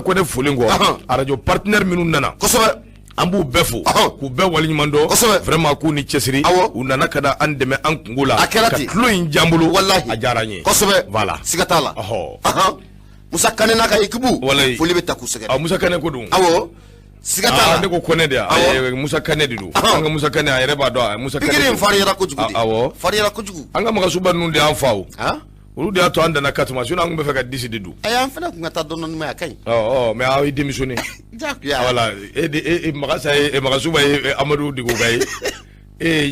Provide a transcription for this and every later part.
Kɔnɛ folen kɔ, arajo partenaire minnu nana, an b'u bɛɛ fo k'u bɛɛ waleɲuman dɔn. Vraiment, k'u ni cɛsiri. U nana ka na an dɛmɛ an kungo la. A kɛra ka ten. Tulo in diya n bolo. Walahi. A diyara n ye. Voilà. Siga t'a la. Ɔhɔ. Musa Kane n'a ka équipe. Walayi. Foli bɛ ta k'u sɛgɛrɛ. A Musa Kane ko don. Awɔ, siga t'a Ah, la. ne ko Kɔnɛ de. Awɔ. Musa Kane de don. An ka Musa Kane, a yɛrɛ b'a dɔn, Musa Kane Pikiri in don. fariyara kojugu de. Ah, awɔ. Fariyara kojugu. An ka magasuba ninnu de y'an fa o. Han. Olu de y'a to an danna Katuma, sinon an tun bɛ fɛ ka disi de don. Ayi, an fana tun ka taa dɔɔni dɔɔni, a ka ɲi. Ɔ ɔ, mais aw ye démissionné. Diyagoya. Voilà, e de e Magasa ye, Magasuba ye Amadu Dikoka ye. E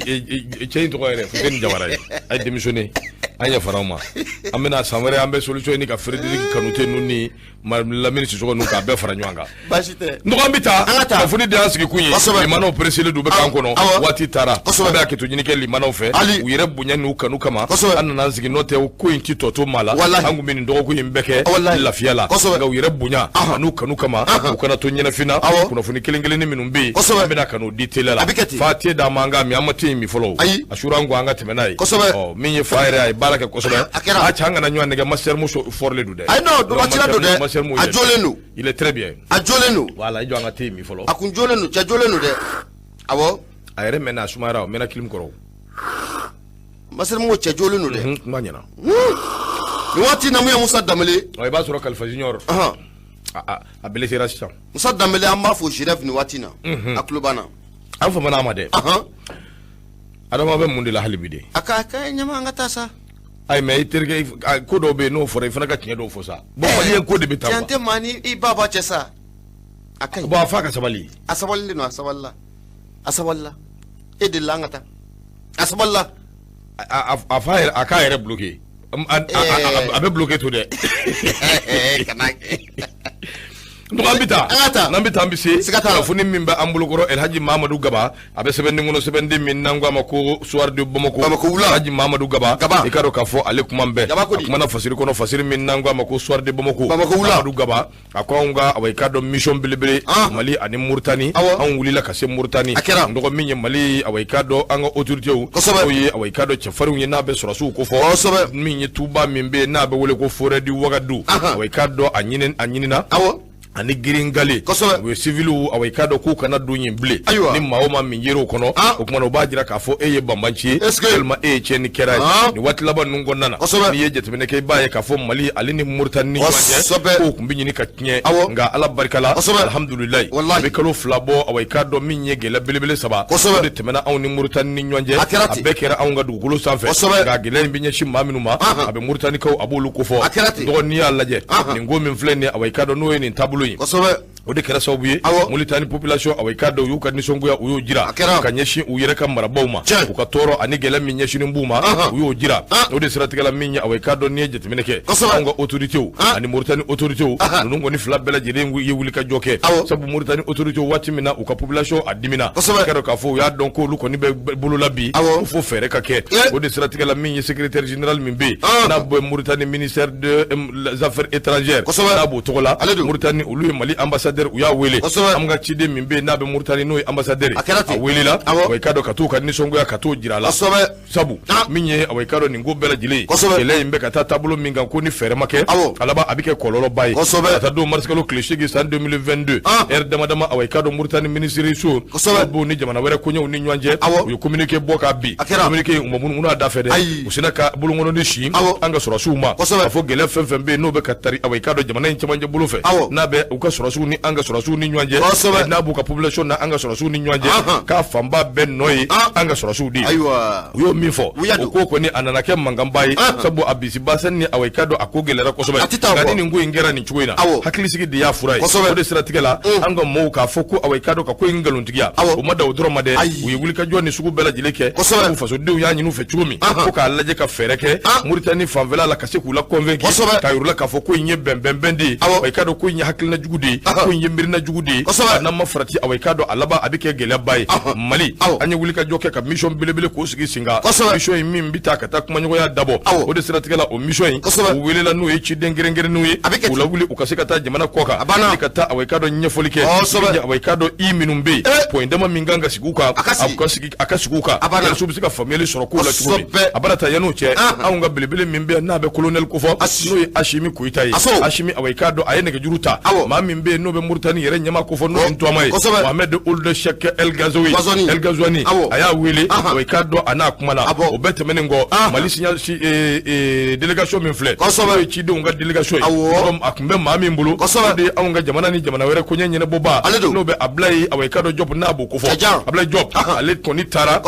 cɛ in tɔgɔ yɛrɛ Fuseni Jawara ye. A ye démissionné. An yafara aw ma. An bɛna san wɛrɛ, an bɛ solution ɲini ka Frédéric Kanute ninnu ni Lamini Sisɔkɔ ninnu k'a bɛɛ fara ɲɔgɔn kan. Baasi tɛ. N dɔgɔ, an bɛ taa. An ka taa. Kunnafoni de y'an sigi kun ye. Limanaw pressélen don, u bɛ k'an kɔnɔ. Waati taara. An bɛ hakɛto ɲini kɛ limanaw fɛ. Ali. U yɛrɛ bonya n'u kanu kama. An nana an sigi, n'o tɛ ko in ti tɔ to maa la. Walahi. An kun bɛ nin dɔgɔkun in bɛɛ kɛ lafiya la. Nka u yɛrɛ bonya an'u kanu kama, u kana to ɲɛnafin na. Kunnafoni kelen kelenni minnu bɛ yen, an bɛna ka n'o di teliya la. A bɛ kɛ ten. Fa te d'an ma, an k'a min, an ma te in min fɔlɔ o. Ayi. A sura an ko an ka tɛmɛ n'a ye. Kosɛbɛ. Ɔ, min ye fa yɛrɛ, a ye baara kɛ kosɛbɛ. A kɛra. A cɛ, an kana ɲɔgɔn nɛgɛ, Master Muso fɔrilen don dɛ. Ayi, non, dobacila don dɛ. Master Muso A jɔlen don. Il est très bien. A jɔlen don. Voilà, i jɔ an ka te in min fɔlɔ. A kun jɔlen don, cɛ jɔlen don dɛ, awɔ. A yɛrɛ mɛnna, a sumayara, o mɛnna clim kɔrɔ. Masirimugu, cɛ jɔlen don dɛ. Kuma ɲɛna. Nin waati in na, mun ye Musa Danbele? Ɔ, i b'a sɔrɔ Kalifa Junior a blessé sisan. Musa Danbele, an b'a fo Genève nin waati in na, a tulo b'an na. An famana a ma dɛ. Adama bɛ mun de la hali bi de? A ka ɲama, an ka taa sa. Ayi, mais i terikɛ, ko dɔw bɛ yen, n'o fɔra, i fana ka tiɲɛ dɔw fɔ sa. Bon, maliyɛn ko de bɛ taa. Tiɲɛ tɛ maa ni i ba ba cɛ sa, a ka ɲi. Bon, a fa ka sabali. A sabalilen don, a sabalila, a sabalila, e delila, an ka taa, a sabalila. A fa yɛrɛ, a k'a yɛrɛ bloqué. A bɛ bloqué to dɛ. Kana kɛ. Donc an bɛ taa. An ka taa. N'an bɛ taa, an bɛ se. Siga t'a la. Kunnafoni min bɛ an bolokɔrɔ, Elhaji Mamadu Gaba, a bɛ sɛbɛnden kɔnɔ, sɛbɛnden min n'an ko a ma ko Soir de Bamako. Bamako wula. Elhaji Mamadu Gaba. Gaba. I ka dɔn k'a fɔ ale kuma bɛɛ. Gaba ko A di? kumana fasiri kɔnɔ, fasiri min n'an ko a ma ko Soir de Bamako. Bamako wula. Mamadu Gaba a ko anw ka, awa, i ka dɔn mission belebele Mali ani Mauritanie. Anw wulila ka se Mauritanie. A kɛra. N dɔgɔ, min ye Mali, awa, i ka dɔn an ka autorités. N'o ye, awa, i ka dɔn cɛfarinw ye n'a bɛ sɔrɔsiw ko fɔ. Min ye tuba min bɛ yen n'a bɛ wele ko forêt du Wagadu. Awa, i ka dɔn a ɲini a ɲinina. Ani Girinkale. U ye civiliw, awa, i k'a dɔn k'u kana don yen bilen. Ayiwa. Ni maa o maa min yer'o kɔnɔ, o kumana u b'a jira k'a fɔ e ye banbanci ye. Est-ce que walima e ye tiɲɛnikɛla ye. Nin waati laban ninnu kɔnɔna na, n'i ye jateminɛ kɛ, i b'a ye k'a fɔ Mali ale ni Mauritanie ni ɲɔgɔn cɛ, kow tun bɛ ɲini ka tiɲɛ. Nka Ala barika la, alhamdulilayi, Walahi. a bɛ kalo 2 bɔ, awa, i k'a dɔn min ye gɛlɛya belebele saba, o de tɛmɛna anw ni Mauritanie ni ɲɔgɔn cɛ. A kɛra A ten. bɛɛ kɛra anw ka dugukolo sanfɛ. Nka gɛlɛya in bɛ ɲɛsin maa minnu ma, a bɛ Mauritaniekaw, a b'olu kofɔ. A kɛra ten. Dɔgɔ, n'i y'a lajɛ, nin ko min filɛ nin ye, awa, i k'a dɔn n'o ye nin taabolo ye. O de kɛra sababu ye Mauritanie population, awa, i k'a dɔn u y'u ka nisɔngoya, u y'o jira A kɛra. ka ɲɛsin u yɛrɛ ka marabaaw ma. Tiɲɛ. U ka tɔɔrɔ ani gɛlɛya min ɲɛsinnen b'u ma, u y'o jira. O de siratigɛ la, min ye, awa, i k'a dɔn n'i ye jateminɛ kɛ, anw ka autorités ani Mauritanie autorités ninnu kɔni fila bɛɛ lajɛlen ye wulikajɔ kɛ. Sabu Mauritanie autorités, waati min na u ka population a dimina, i k'a dɔn k'a fɔ u y'a dɔn k'olu kɔni bɛ bolo la bi, ko fo fɛɛrɛ ka kɛ. O de siratigɛ la, min ye secrétaire général min bɛ yen n'a bɛ Mauritanie ministère des affaires étrangères, n'a b'o tɔgɔ la, Ale don. Mauritanie, olu ye Mali ambassadeur, u y'a wele. An ka ciden min bɛ yen n'a bɛ Mauritanie, n'o ye ambassadeur ye, A kɛra ten. a welela. Wa i k'a dɔn ka t'u ka nisɔngoya, ka t'o jira a la. Sabu min ye, awa, i k'a dɔn nin ko bɛɛ lajɛlen ye, kɛlɛ in bɛ ka taa taabolo min kan, ko ni fɛɛrɛ ma kɛ, a laban a bɛ kɛ kɔlɔlɔba ye. Ka taa don marisikalo tile 8 san 2022, heure dama dama, awa, i k'a dɔn Mauritanie ministre so b'u ni jamana wɛrɛ koɲɛw ni ɲɔgɔn cɛ, u ye communiqué bɔ k'a bin. A kɛra. Communiqué, u ma munumunu a da fɛ dɛ. Ayi. U sina ka bolonkɔnɔni si an ka sɔrɔsiw ma, k'a fɔ gɛlɛya fɛn fɛn bɛ yen n'o bɛ ka tari, awa, i k'a dɔn jamana in cɛmancɛ bolo fɛ, n'a bɛ u ka sɔrɔsiw ni an ka sɔrɔsiw ni ɲɔgɔn cɛ, n'a b'u ka population na an ka sɔrɔsiw ni ɲɔgɔn cɛ, k'a fanba bɛɛ nɔ ye an ka sɔrɔsiw de ye. Ayiwa. U y'o min fɔ, U y'a o don. ko kɔni a nana kɛ mankanba ye, sabu a bisibasɛn ni, awa, i k'a dɔn a ko gɛlɛyara kosɛbɛ. A tɛ taa Nka kɔ. ni nin ko in kɛra nin cogo in na, hakilisigi de y'a fura ye. O de siratigɛ la, an ka mɔɔw k'a fɔ ko, awa, i k'a dɔn ka ko in nkalontigiya, o ma da o dɔrɔn ma dɛ. Ayi. U ye wulikajɔ ni sugu bɛɛ lajɛlen kɛ. Sabu fasodenw y'a ɲini u fɛ cogo min, ko k'a lajɛ ka fɛɛrɛ kɛ Mauritanie fanfɛla la ka se k'u la convaincre, k'a yir'u la k'a fɔ ko in ye bɛnbɛnbɛn de ye. Wa i k'a dɔn ko in ye hakilina jugu de ye, ko in ye miirina jugu de ye n'an ma farati awa i k'a dɔn a laban a bɛ kɛ gɛlɛyaba ye Mali an ye wulikajɔ kɛ ka mission belebele k'o sigi sen kan mission in min bɛ taa ka taa kumaɲɔgɔnya dabɔ o de siratigɛ la o mission in u welela n'o ye ciden kɛrɛnkɛrɛnnenw ye k'u lawuli u ka se ka taa jamana kɔ kan ni ka taa awa i k'a dɔn ɲɛfɔli kɛ awa i k'a dɔn i minnu bɛ yen point dama min kan ka sigi u kan a ka sigi u kan yalasa u bɛ se ka faamuyali sɔrɔ kow la cogo min a bara ta yan'o cɛ anw ka belebele min bɛ yan n'a bɛ colonel kofɔ n'o ye Asimi Goyita ye Asimi awa i k'a dɔn a ye nɛgɛjuru ta maa min bɛ yen n'o bɛ Moritani yɛrɛ ɲɛmaa kofɔ n'o ye Ntɔma ye Mohamed Ould Cheikh El Ghazouani a y'a wele awa i k'a dɔn a n'a kumana o bɛɛ tɛmɛnen kɔ Mali délégation min filɛ n'o ye cidenw ka délégation ye a tun bɛ maa min bolo o de ye anw ka jamana ni jamana wɛrɛ koɲɛ ɲɛnabɔbaa n'o bɛ Ablaye awa i k'a dɔn Diop n'a b'o kofɔ Ablaye Diop ale kɔni taara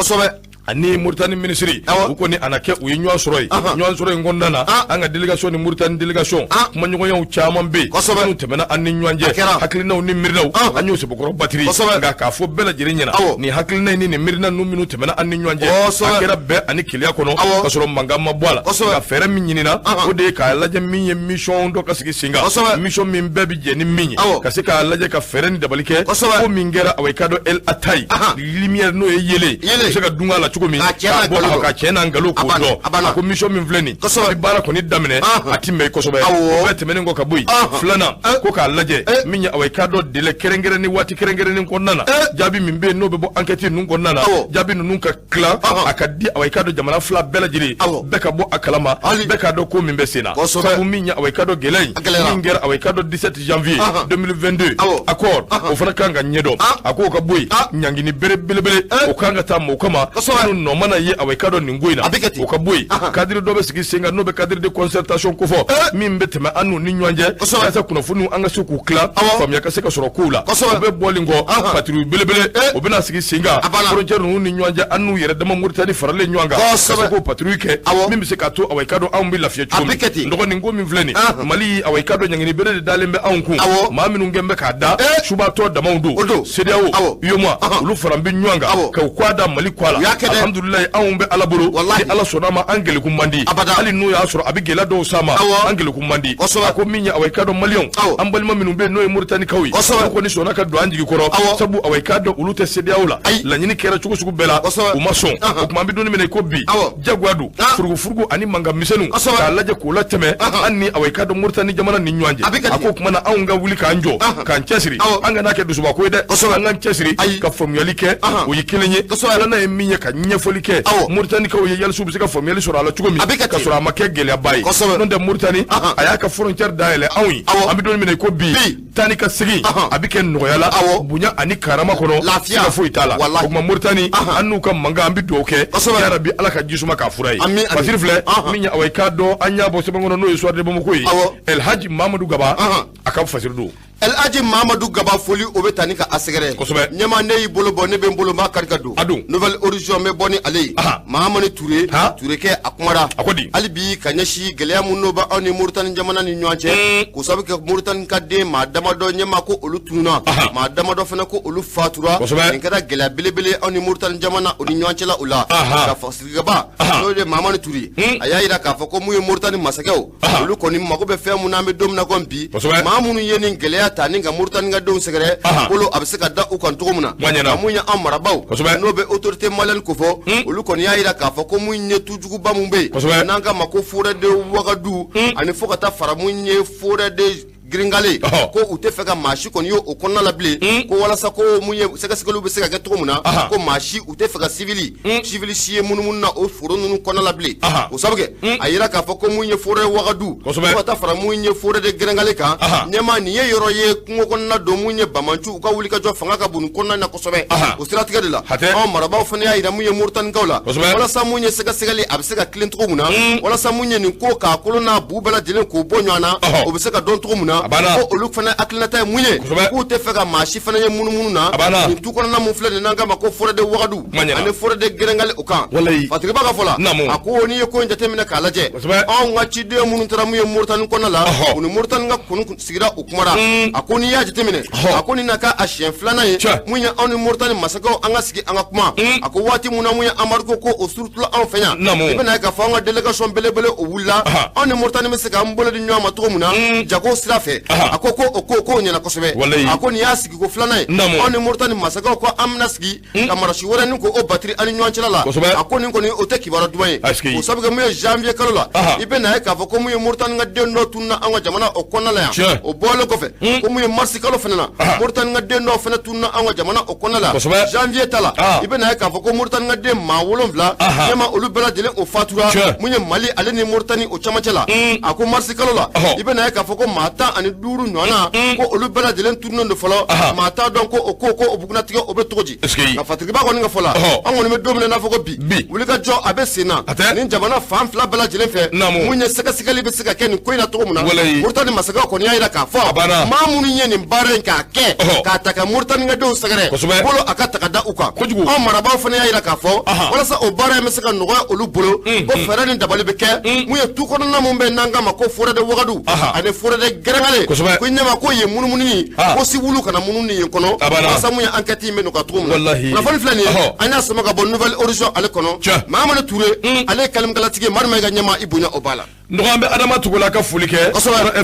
ani Moritani minisiri u kɔni a na kɛ u ye ɲɔgɔn sɔrɔ yen ɲɔgɔn sɔrɔ in kɔnɔna na an ka délégation ni Moritani délégation kumaɲɔgɔnyaw caman bɛ yen minnu tɛmɛna an ni ɲɔgɔn cɛ hakilinaw ni miirinaw an y'o sɛbɛkɔrɔ batiri nka k'a fɔ bɛɛ lajɛlen ɲɛna nin hakilina in ni nin miirina ninnu minnu tɛmɛna an ni ɲɔgɔn cɛ a kɛra bɛn ani kelenya kɔnɔ ka sɔrɔ mankan ma bɔ a la nka fɛɛrɛ min ɲinina o de ye k'a lajɛ min ye mission dɔ ka sigi sen kan mission min bɛɛ bɛ jɛ ni min ye ka se k'a lajɛ ka fɛɛrɛ ni dabali kɛ ko min kɛra awa i k'a dɔn El Atayi lumière n'o ye yelen bɛ se ka dun a la cogo min ka tiɲɛ n'a nkalon k'o dɔn a ko mission min filɛ nin ni baara kɔni daminɛ a ti mɛn kosɛbɛ o bɛɛ tɛmɛnen kɔ ka bɔ yen filanan ko k'a lajɛ min ye awa i k'a dɔn délai kɛrɛnkɛrɛnnen waati kɛrɛnkɛrɛnnen kɔnɔna na jaabi min bɛ yen n'o bɛ bɔ enquête ninnu kɔnɔna na jaabi ninnu ka tila a ka di awa i k'a dɔn jamana fila bɛɛ lajɛlen bɛɛ ka bɔ a kalama bɛɛ k'a dɔn ko min bɛ sen na sabu min ye awa i k'a dɔn gɛlɛya in min kɛra awa i k'a dɔn 17 janvier 2022 accord o fana kan ka ɲɛdɔn a k'o ka bɔ yen ɲangini bere belebele o kan ka taa mɔgɔw kama minnu nɔ mana ye awa i k'a dɔn nin ko in na o ka bɔ yen cadre dɔ bɛ sigi sen kan n'o bɛ cadre de concertation kofɔ min bɛ tɛmɛ an n'u ni ɲɔgɔn cɛ walasa kunnafoniw an ka se k'u tila faamuya ka se ka sɔrɔ kow la o bɛɛ bɔlen kɔ patrouille belebele o bɛna sigi sen kan frontière ninnu ni ɲɔgɔn cɛ an n'u yɛrɛ dama Moritani faralen ɲɔgɔn kan ka se k'o patrouille kɛ min bɛ se k'a to awa i k'a dɔn anw bɛ lafiya cogo min dɔgɔ nin ko min filɛ nin Mali awa i k'a dɔn ɲangini bere de dalen bɛ anw kun maa minnu kɛn bɛ k'a da subatɔ damaw don CEDEAO UEMOA olu fara bɛ ɲɔgɔn kan ka u kɔ da Mali kɔ la alhamdulilayi anw bɛ Ala bolo ni Ala sɔnna ma an geleku man di hali n'o y'a sɔrɔ a bɛ gɛlɛya dɔw s'a ma an geleku man di a ko min ye awa i k'a dɔn maliyɛnw an balima minnu bɛ yen n'o ye Moritanikaw ye olu kɔni sɔnna ka don an jigi kɔrɔ sabu awa i k'a dɔn olu tɛ CEDEAO la laɲini kɛra cogo sugu bɛɛ la u ma sɔn o tuma an bɛ don min na i ko bi jagoya don furugufurugu ani mankan misɛnninw k'a lajɛ k'o latɛmɛ an ni awa i k'a dɔn Moritani jamana ni ɲɔgɔn cɛ a ko o tuma na anw ka wuli k'an jɔ k'an cɛsiri an kana kɛ dusubako ye dɛ an k'an cɛsiri ka faamuyali kɛ o ye kelen ye filanan ye min ye ka ɲɛfɔli kɛ Moritanikaw ye yalisa u bɛ se ka faamuyali sɔrɔ a la cogo min ka sɔrɔ a ma kɛ gɛlɛyaba ye n'o tɛ Moritani a y'a ka frontière dayɛlɛ anw ye an bɛ don min na i ko bi taa ni ka segin a bɛ kɛ nɔgɔya la bonya ani karama kɔnɔ lafiya foyi t'a la o tuma Moritani an n'u ka mankan an bɛ dugawu kɛ yarabi Ala ka ji suma k'a fura ye Fasiri filɛ min ye awa i k'a dɔn an y'a bɔ sɛbɛn kɔnɔ n'o ye Soir de Bamako ye El Hadji Mamadu Gaba a ka fasiri don El Hadji Mamadu Gaba foli o bɛ taa ni ka a sɛgɛrɛ kosɛbɛ ɲɛma ne y'i bolo bɔ ne bɛ n bolo n b'a kari ka don a don Nouvel Horizon bɛ bɔ ni ale ye Mahamani Ture Turekɛ a kumara a ko di hali bi ka ɲɛsin gɛlɛya minnu bɛ anw ni Moritani jamana ni ɲɔgɔn cɛ k'o sababu kɛ Moritani ka den maa damadɔ ɲɛma ko olu tununna maa damadɔ fana ko olu fatura nin kɛra gɛlɛya belebele anw ni Moritani jamana o ni ɲɔgɔn cɛla o la ka fɔ Sigaba n'o ye Mahamani Ture a y'a jira k'a fɔ ko mun ye Moritani masakɛw olu kɔni mago bɛ fɛn mun na an bɛ don min na komi bi maa minnu ye nin gɛlɛya ta ni ka Moritani ka denw sɛgɛrɛ bolo a bɛ se ka da u kan cogo min na nka mun ye an marabaaw n'o bɛ autorité malienne kofɔ olu kɔni y'a jira k'a fɔ ko mun ye tujuguba mun bɛ yen n'an k'a ma ko forêt de Wagadu ani fo ka taa fara mun ye forêt de Gringale ko u tɛ fɛ ka maa si kɔni ye o kɔnɔna la bilen ko walasa ko mun ye sɛgɛsɛgɛliw bɛ se ka kɛ cogo min na ko maa si u tɛ fɛ ka civil si ye munumunu na o foro ninnu kɔnɔna la bilen o sababu kɛ a yira k'a fɔ ko mun ye forêt Wagadu fo ka taa fara mun ye forêt de Gringale kan ɲɛma nin ye yɔrɔ ye kungo kɔnɔna don mun ye banbaanciw u ka wulikajɔ fanga ka bon nin kɔnɔna na kosɛbɛ o siratigɛ de la anw marabaaw fana y'a yira mun ye Moritanikaw la walasa mun ye sɛgɛsɛgɛli a bɛ se ka tilen cogo min na walasa mun ye nin ko k'a kolo n'a bu bɛɛ lajɛlen k'o bɔ ɲɔgɔn na o bɛ se ka dɔn cogo min na ko olu fana hakilinata ye mun ye k'u tɛ fɛ ka maa si fana ye munumunu na nin tu kɔnɔna mun filɛ nin n'an k'a ma ko forêt de Wagadu ani forêt de Gringale o kan Fatiriba ka fɔ la a ko n'i ye ko in jateminɛ k'a lajɛ anw ka ciden minnu taara mun ye Moritani kɔnɔna la u ni Moritani ka kɔni sigira u kumara a ko n'i y'a jateminɛ a ko nin na k'a siɲɛ filanan ye mun ye anw ni Moritani masakɛw an ka sigi an ka kuma a ko waati mun na mun ye embargo ko o surutula anw fɛ yan i bɛna ye k'a fɔ an ka délégation belebele o wulila anw ni Moritani bɛ se k'an bolo di ɲɔgɔn ma cogo min na jago sira fɛ. fɛ, a ko ko o ko k'o ɲɛna kosɛbɛ. A ko nin y'a sigiko filanan ye, anw ni Moritani masakɛw ko an bɛna sigi ka marasi wɛrɛ ni k'o batiri an ni ɲɔgɔn cɛla la. A ko nin kɔni o tɛ kibaruya duman ye, o sabu kɛ mun ye janvier kalo la, i bɛ n'a ye k'a fɔ ko mun ye Moritani ka den dɔ tununa an ka jamana o kɔnɔna la yan. O bɔlen kɔfɛ, ko mun ye marisi kalo fana na, Moritani ka den dɔ fana tununa an ka jamana o kɔnɔna la. Janvier ta la, i bɛ n'a ye k'a fɔ ko Moritani ka den maa 7 ɲɛma, olu bɛɛ lajɛlen o fatura mun ye Mali ale ni Moritani o camancɛ la. A ko marisi kalo la, i bɛ n'a ye k'a fɔ ko maa 15 ɲɔgɔnna, ko olu bɛɛ lajɛlen tununnen don fɔlɔ, maa t'a dɔn ko o ko ko o bugunnatigɛ o bɛ cogo di. Nka Fatigiba kɔni ka fɔ la, an kɔni bɛ don min na i n'a fɔ ko bi, wulikajɔ a bɛ sen na nin jamana fan fila bɛɛ lajɛlen fɛ, mun ye sɛgɛsɛgɛli bɛ se ka kɛ nin ko in na cogo min na. Moritani masakɛw kɔni y'a jira k'a fɔ maa minnu ye nin baara in k'a kɛ, k'a ta ka Moritani ka denw sɛgɛrɛ bolo, a ka ta ka da u kan. Anw marabaaw fana y'a jira k'a fɔ walasa o baara in bɛ se ka nɔgɔya olu bolo, ko fɛɛrɛ ni dabali bɛ kɛ mun ye tu kɔnɔna mun bɛ n'an k'a ma ko forêt de Wagadu ani forêt de Gɛrɛngale, ko ɲɛma ko yen munumunu, ko siwulu kana munumunu yen kɔnɔ, walasa mun ye enquête in bɛ nɔgɔya cogo min na. Kunnafoni filɛ nin ye, an y'a sama ka bɔ Nouvel Horizon ale kɔnɔ. Mahamadu Ture, ale ye kalimkalatigi ye, Madu ka ɲɛma i bonya o b'a la. Nɔgɔ, an bɛ Adama Togola ka foli kɛ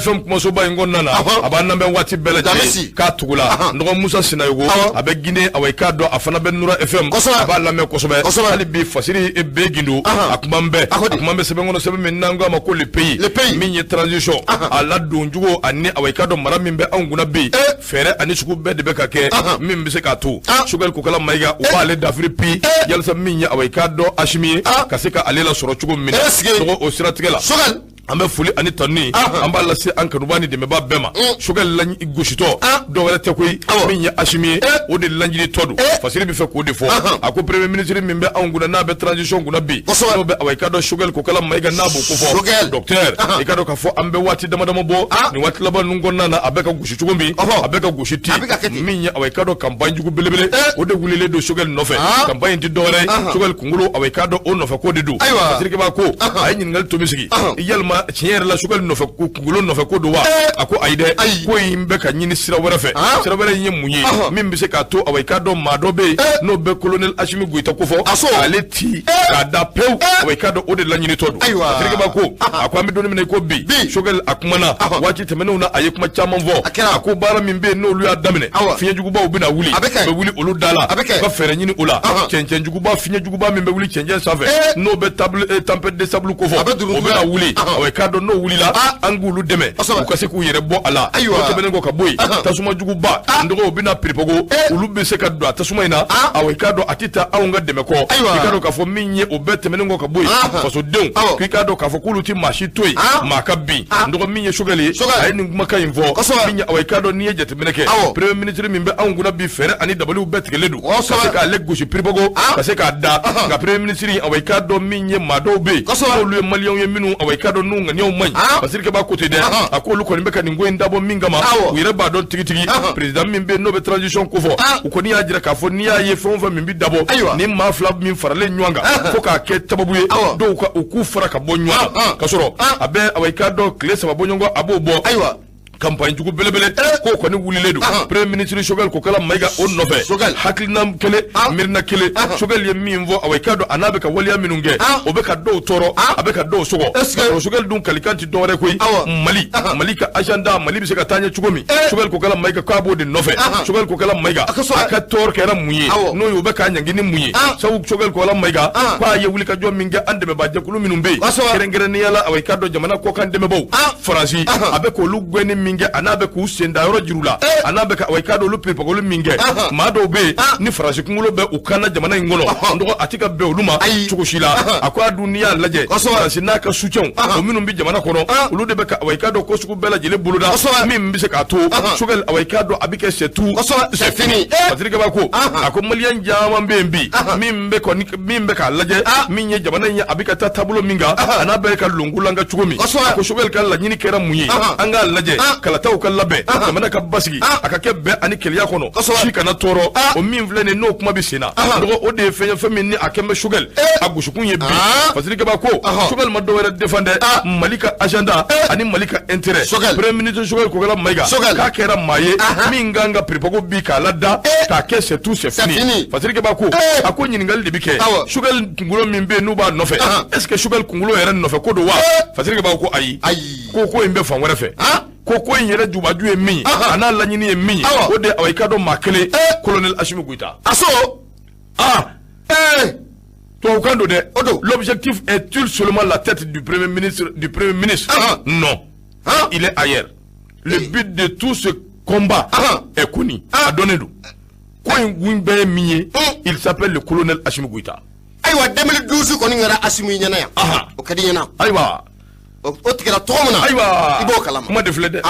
FM kumasoba in kɔnɔna na. A b'an lamɛn waati bɛɛ lajɛlen k'a Togola. Nɔgɔ, Musa Sinayogo, a bɛ Guinée, awa i k'a dɔn a fana bɛ Nura FM, a b'a lamɛn kosɛbɛ. Hali bi Fasiri bɛ Gindo, a kuma bɛɛ, a kuma bɛ sɛbɛn kɔnɔ, sɛbɛn min n'an k'a ma ko Le Pays, min ye transition a ladon cogo ani awa i k'a dɔn mara min bɛ anw kunna bi, fɛɛrɛ ani sugu bɛɛ de bɛ ka kɛ min bɛ se k'a to Choguel Kokala Mayiga, u b'ale dafiri bi, yalisa min ye awa i k'a dɔn Asimi ye ka se ka ale lasɔrɔ cogo min na. Nɔgɔ, o siratigɛ la, an bɛ foli ani tanuni an b'a lase an kanuba ni dɛmɛba bɛɛ ma. Choguel gositɔ dɔw wɛrɛ tɛ koyi, min ye Asimi ye, o de laɲinitɔ don. Fasiri bɛ fɛ k'o de fɔ. A ko premier ministre min bɛ anw kunna, n'a bɛ transition kunna bi, n'o bɛ awa i k'a dɔn Choguel Kokala Mayiga, n'a b'o ko fɔ docteur, i k'a dɔn k'a fɔ an bɛ waati dama dama bɔ nin waati laban ninnu kɔnɔna na, a bɛ ka gosi cogo min, a bɛ ka gosi ten, min ye awa i k'a dɔn campagne jugu belebele, o de wulilen don Choguel nɔfɛ. Campagne tɛ dɔwɛrɛ ye, Choguel kunkolo, awa i k'a dɔn o nɔfɛ ko de don. Fasirikɛba ko a ye ɲininkali tomi sigi: yalima tiɲɛ yɛrɛ la, Choguel nɔfɛ kunkolo nɔfɛ ko don wa? A ko ayi dɛ, ko in bɛ ka ɲini sira wɛrɛ fɛ. Sira wɛrɛ in ye mun ye min bɛ se k'a to awa i k'a dɔn maa dɔ bɛ yen n'o bɛ colonel Asimi Goyita kofɔ, ale ti k'a da pewu, awa i k'a dɔn o de laɲinitɔ don. Fasirikɛba ko, a ko an bɛ don min na i ko bi, Choguel a kumana waati tɛmɛnenw na, a ye kuma caman fɔ. A ko baara min bɛ yen n'olu y'a daminɛ, fiɲɛjugubaw bɛna wuli, a bɛ wuli olu da la, u ka fɛɛrɛ ɲini o la. Cɛncɛnjuguba, fiɲɛjuguba min bɛ wuli cɛncɛn sanfɛ, n'o bɛ table tempête de sable kofɔ, o bɛna wuli. Awa i k'a dɔn n'o wulila, an k'olu dɛmɛ u ka se k'u yɛrɛ bɔ a la. O tɛmɛnen kɔ ka bɔ yen, tasuma juguba n dɔgɔ, bɛna piripogo, olu bɛ se ka don a tasuma in na. Awa i k'a dɔn a tɛ taa anw ka dɛmɛ kɔ. I k'a dɔn k'a fɔ min ye o bɛɛ tɛmɛnen kɔ ka bɔ yen, fasodenw k'i k'a dɔn k'a fɔ k'olu tɛ maa si to yen maa ka bin. N dɔgɔ, min ye Choguel ye, a ye nin kumakan in fɔ min ye, awa i k'a dɔn n'i ye jateminɛ kɛ, premier ministre min bɛ anw kunna bi, fɛɛrɛ ani dabaliw bɛɛ tigɛlen don ka se k'ale gosi piripogo, ka se k'a da. Nka premier ministre, awa i k'a dɔn min ye maa dɔw bɛ yen n'olu ye maliyɛnw ye, minnu awa i k'a dɔn n'u ŋaniyaw man ɲi, Fasirikɛba ko ten dɛ. A ko olu kɔni bɛ ka nin ko in dabɔ min kama, u yɛrɛ b'a dɔn tigitigi. Président min bɛ yen n'o bɛ transition kofɔ, u kɔni y'a jira k'a fɔ n'i y'a ye fɛn o fɛn min bɛ dabɔ ni maa fila min faralen ɲɔgɔn kan fo k'a kɛ sababu ye dɔw ka u k'u fara ka bɔ ɲɔgɔn na, ka sɔrɔ a bɛ awa i k'a dɔn tile 3 bɔɲɔgɔn a b'o bɔ. Campagne jugu belebele k'o kɔni wulilen don premier ministre Choguel Kokala Mayiga o nɔfɛ. Hakilina kelen, miirina kelen, Choguel ye min fɔ, awa i k'a dɔn a n'a bɛ ka waleya minnu kɛ, o bɛ ka dɔw tɔɔrɔ, a bɛ ka dɔw sɔgɔ. Ka sɔrɔ Choguel dun kalikan tɛ dɔwɛrɛ koyi, Mali ka agenda, Mali bɛ se ka taa ɲɛ cogo min, Choguel Kokala Mayiga k'a b'o de nɔfɛ. Choguel Kokala Mayiga, a ka tɔɔrɔ kɛra mun ye, n'o ye u bɛ k'a ɲangi ni mun ye? Sabu Choguel Kokala Mayiga k'a ye wulikajɔ min kɛ, an dɛmɛbaajɛkulu minnu bɛ yen, kɛrɛnkɛrɛnnenya la awa i k'a dɔn jamana kɔkan dɛmɛbaw, Faransi, a bɛ k'olu gɛnni min kɛ, a n'a bɛ k'u sen da yɔrɔ juru la, a n'a bɛ ka awa i k'a dɔn olu piripagoli min kɛ, maa dɔw bɛ yen ni Faransi kunkolo bɛ u kan na jamana in kɔnɔ, n dɔgɔ, a tɛ ka bɛn olu ma cogo si la. A ko a dun n'i y'a lajɛ, Faransi n'a ka soutien o minnu bɛ jamana kɔnɔ, olu de bɛ ka awa i k'a dɔn ko sugu bɛɛ lajɛlen boloda min bɛ se k'a to Choguel awa i k'a dɔn a bɛ kɛ c'est tout, c'est fini. Patrick ko, a ko maliyɛn caman bɛ yen bi min bɛ kɔni min bɛ k'a lajɛ min ye jamana in ye, a bɛ ka taa taabolo min kan, a n'a bɛ ka longolanka cogo min. A ko Choguel ka laɲini kɛra mun ye? An k'a lajɛ kalataw ka labɛn, jamana ka basigi, a ka kɛ bɛn ani kelenya kɔnɔ, si kana tɔɔrɔ. O min filɛ nin n'o kuma bɛ sen na, dɔgɔ, o de ye fɛn ye, fɛn min ni a kɛn bɛ Choguel a gosikun ye bi. Fasirikɛba ko Choguel ma dɔwɛrɛ défend dɛ, Mali ka agenda ani Mali ka intérêt. Premier ministre Choguel Kokala Mayiga k'a kɛra maa ye min kan ka piripago bi k'a lada, k'a kɛ c'est tout, c'est fini. Fasirikɛba ko, a ko ɲininkali de bɛ kɛ: Choguel kunkolo min bɛ yen n'u b'a nɔfɛ, est ce que Choguel kunkolo yɛrɛ nɔfɛ ko don wa? Fasirikɛba ko ayi, ko in bɛ fan wɛrɛ fɛ. Ko in yɛrɛ jubaju ye min ye, a n'a laɲini ye min ye, o de awa i ka dɔn maa kelen, colonel Assimi Goïta. Aso. Ah, tubabukan don dɛ. O don. L'objectif est-il seulement la tête du premier ministre, du premier ministre? Non, il est ailleurs. Le but de tout ce combat est connu. A dɔnnen don. Ko in kun bɛɛ ye min ye, il s'appelle le colonel Assimi Goïta. Ayiwa, 2012 kɔni kɛra Assimi ɲɛna yan. O ka di ɲɛna. Ayiwa. O tigɛra tɔgɔ min na. Ayiwa. I b'o kalama. Kuma de filɛ dɛ.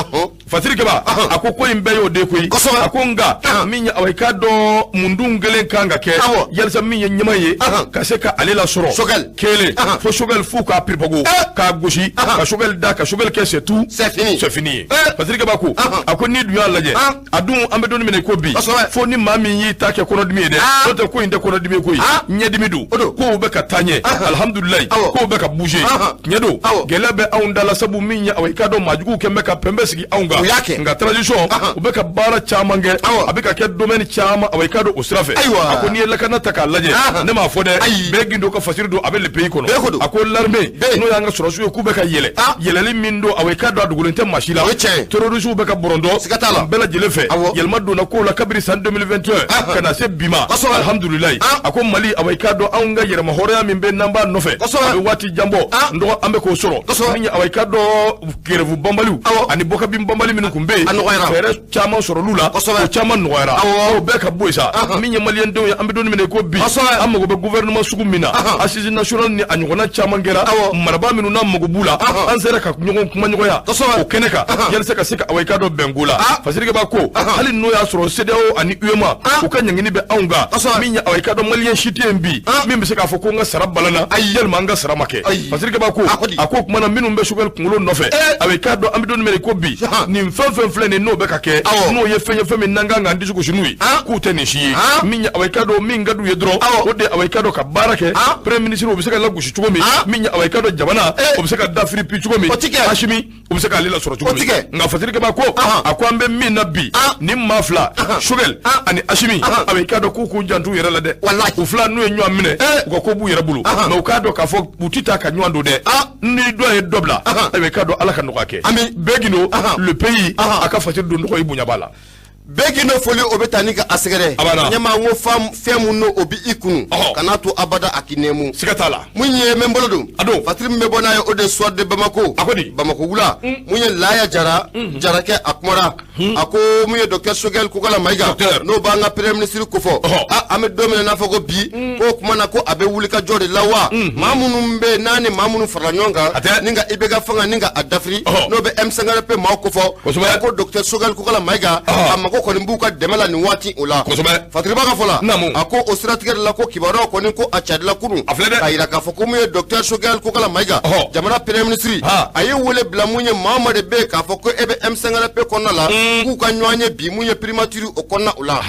Fasiri Keba, a ko in bɛɛ y'o de koyi. A ko nka min ye, awa i k'a dɔn mun dun kelen kan ka kɛ yalisa min ye ɲɛma ye ka se ka ale lasɔrɔ. Choguel. Kelen fo Choguel f'u k'a piripago k'a gosi ka Choguel da ka Choguel kɛ, c'est tout. C'est fini. C'est fini ye. Fasiri Keba ko, a ko n'i dun y'a lajɛ, a dun an bɛ don min na i ko bi, fo ni maa min y'i ta kɛ kɔnɔdimi ye dɛ, n'o tɛ ko in tɛ kɔnɔdimi ye koyi, ɲɛdimi don. Kow bɛ ka taa ɲɛ, alihamudulilayi, kow bɛ ka bouger. Tiɲɛ don, gɛlɛya bɛ anw da la, sabu min ye, awa i k'a dɔn maajuguw kɛn bɛ ka pɛnpɛ sigi anw kan. U y'a kɛ. Nka transition, u bɛ ka baara caman kɛ, a bɛ ka kɛ domaine caman, awa i k'a dɔn o sira fɛ. Ayiwa. A ko n'i ye lakana ta k'a lajɛ, ne m'a fɔ dɛ, bɛɛ gindo ka fasiri don, a bɛ le pays kɔnɔ. A ko l'armée, n'o y'an ka sɔrɔsiw ye, k'u bɛ ka yɛlɛ yɛlɛli min don, awa i k'a dɔn a dogolen tɛ maa si la. O ye tiɲɛ ye. Terroristes bɛ ka bɔrɔntɔ. Siga t'a la. Bɛɛ lajɛlen fɛ, yɛlɛma donna kow la kabini san 2021 ka na se bi ma, alihamudulilayi. A ko Mali, awa i k'a dɔn anw ka yɛrɛma hɔrɔnya min bɛ n'an b'a nɔfɛ, a bɛ waati jan bɔ n dɔgɔ, an bɛ k'o sɔrɔ. Min ye, awa i k'a dɔn grève banbaliw ani bɔkabin banbali minnu tun bɛ yen, fɛɛrɛ caman sɔrɔl'u la, o caman nɔgɔyara, o bɛɛ ka bɔ yen sa. Min ye maliyɛndenw ye, an bɛ don min na i ko bi, an mago bɛ gouvernement sugu min na, assise nationale ni a ɲɔgɔnna caman kɛra, marabaa minnu n'an mago b'u la, an sera ka ɲɔgɔn kumaɲɔgɔnya o kɛnɛ kan yalisa ka se ka awa i k'a dɔn bɛnko la. Fasiri Keba ko hali n'o y'a sɔrɔ CEDEAO ani UEMOA u ka ɲangini bɛ anw kan, min ye, awa i k'a dɔn maliyɛn si tɛ yen bi min bɛ se k'a fɔ ko n ka sara balana, yalima n ka sara ma kɛ. Fasiri Keba ko, a ko o tuma na minnu bɛ Choguel kunkolo nɔfɛ, awa i k'a dɔn an bɛ don min na i ko bi, nin fɛn fɛn filɛ nin n'o bɛ ka kɛ, n'o ye fɛn ye, fɛn min n'an kan k'an disi gosi n'u ye, k'u tɛ nin si ye. Min ye, awa i k'a dɔn min ka d'u ye dɔrɔn, o de awa i k'a dɔn ka baara kɛ, premier ministre o bɛ se ka lagosi cogo min, min ye, awa i k'a dɔn jamana o bɛ se ka dafiri pi cogo min, Assimi o bɛ se k'ale lasɔrɔ cogo min. Nka Fasiri Keba ko, a ko an bɛ min na bi, nin maa fila, Choguel ani Assimi, awa i k'a dɔn k'u k'u janto u yɛrɛ la dɛ. U fila n'u ye ɲɔgɔn minɛ, u ka ko b'u yɛrɛ bolo, mais u k'a dɔn k'a fɔ u tɛ taa ka ɲɔgɔn don dɛ. Ni dɔ ye dɔ bila, ayiwa i k'a dɔn Ala ka nɔgɔya kɛ. Bɛɛ gindo le pays, a ka fasiri don nɔgɔ i bonya b'a la. Bɛɛ gindo foli o bɛ taa ni ka a sɛgɛrɛ. Ɲɛmaa n ko fɛn mun n'o o bɛ i kun, kana to abada a k'i nɛmu. Siga t'a la. Mun ye n bɛ n bolo don. A don. Fatiri min bɛ bɔ n'a ye, o de soir de Bamako. A ko di. Bamako wula. Mun ye Laya Jara. Jarakɛ a kumara. A ko mun ye docteur Choguel Kokalla Maïga, n'o b'an ka premier ministre kofɔ. An bɛ don min na n'a fɔ ko bi, k'o kuma na ko a bɛ wuli ka jɔ de la wa. Maa minnu bɛ yen n'a ni maa minnu farala ɲɔgɔn kan. Ni ka IBK fanga ni ka a dafiri. N'o bɛ M5RP maaw kofɔ. Ko docteur Choguel Kokalla Maïga, a mago kɔni b'u ka dɛmɛ la nin waati o la. Fatiriba ka fɔ la, a ko o siratigɛ de la ko kibaruyaw kɔni ko a carila kunun. K'a yira k'a fɔ ko mun ye docteur Choguel Kokalla Maïga, jamana premier ministre, a ye wele bila mun ye maa o maa de bɛ yen k'a fɔ ko e bɛ M5RP kɔnɔna la, k'u ka ɲɔgɔn ye bi mun ye primature o kɔnɔna o la.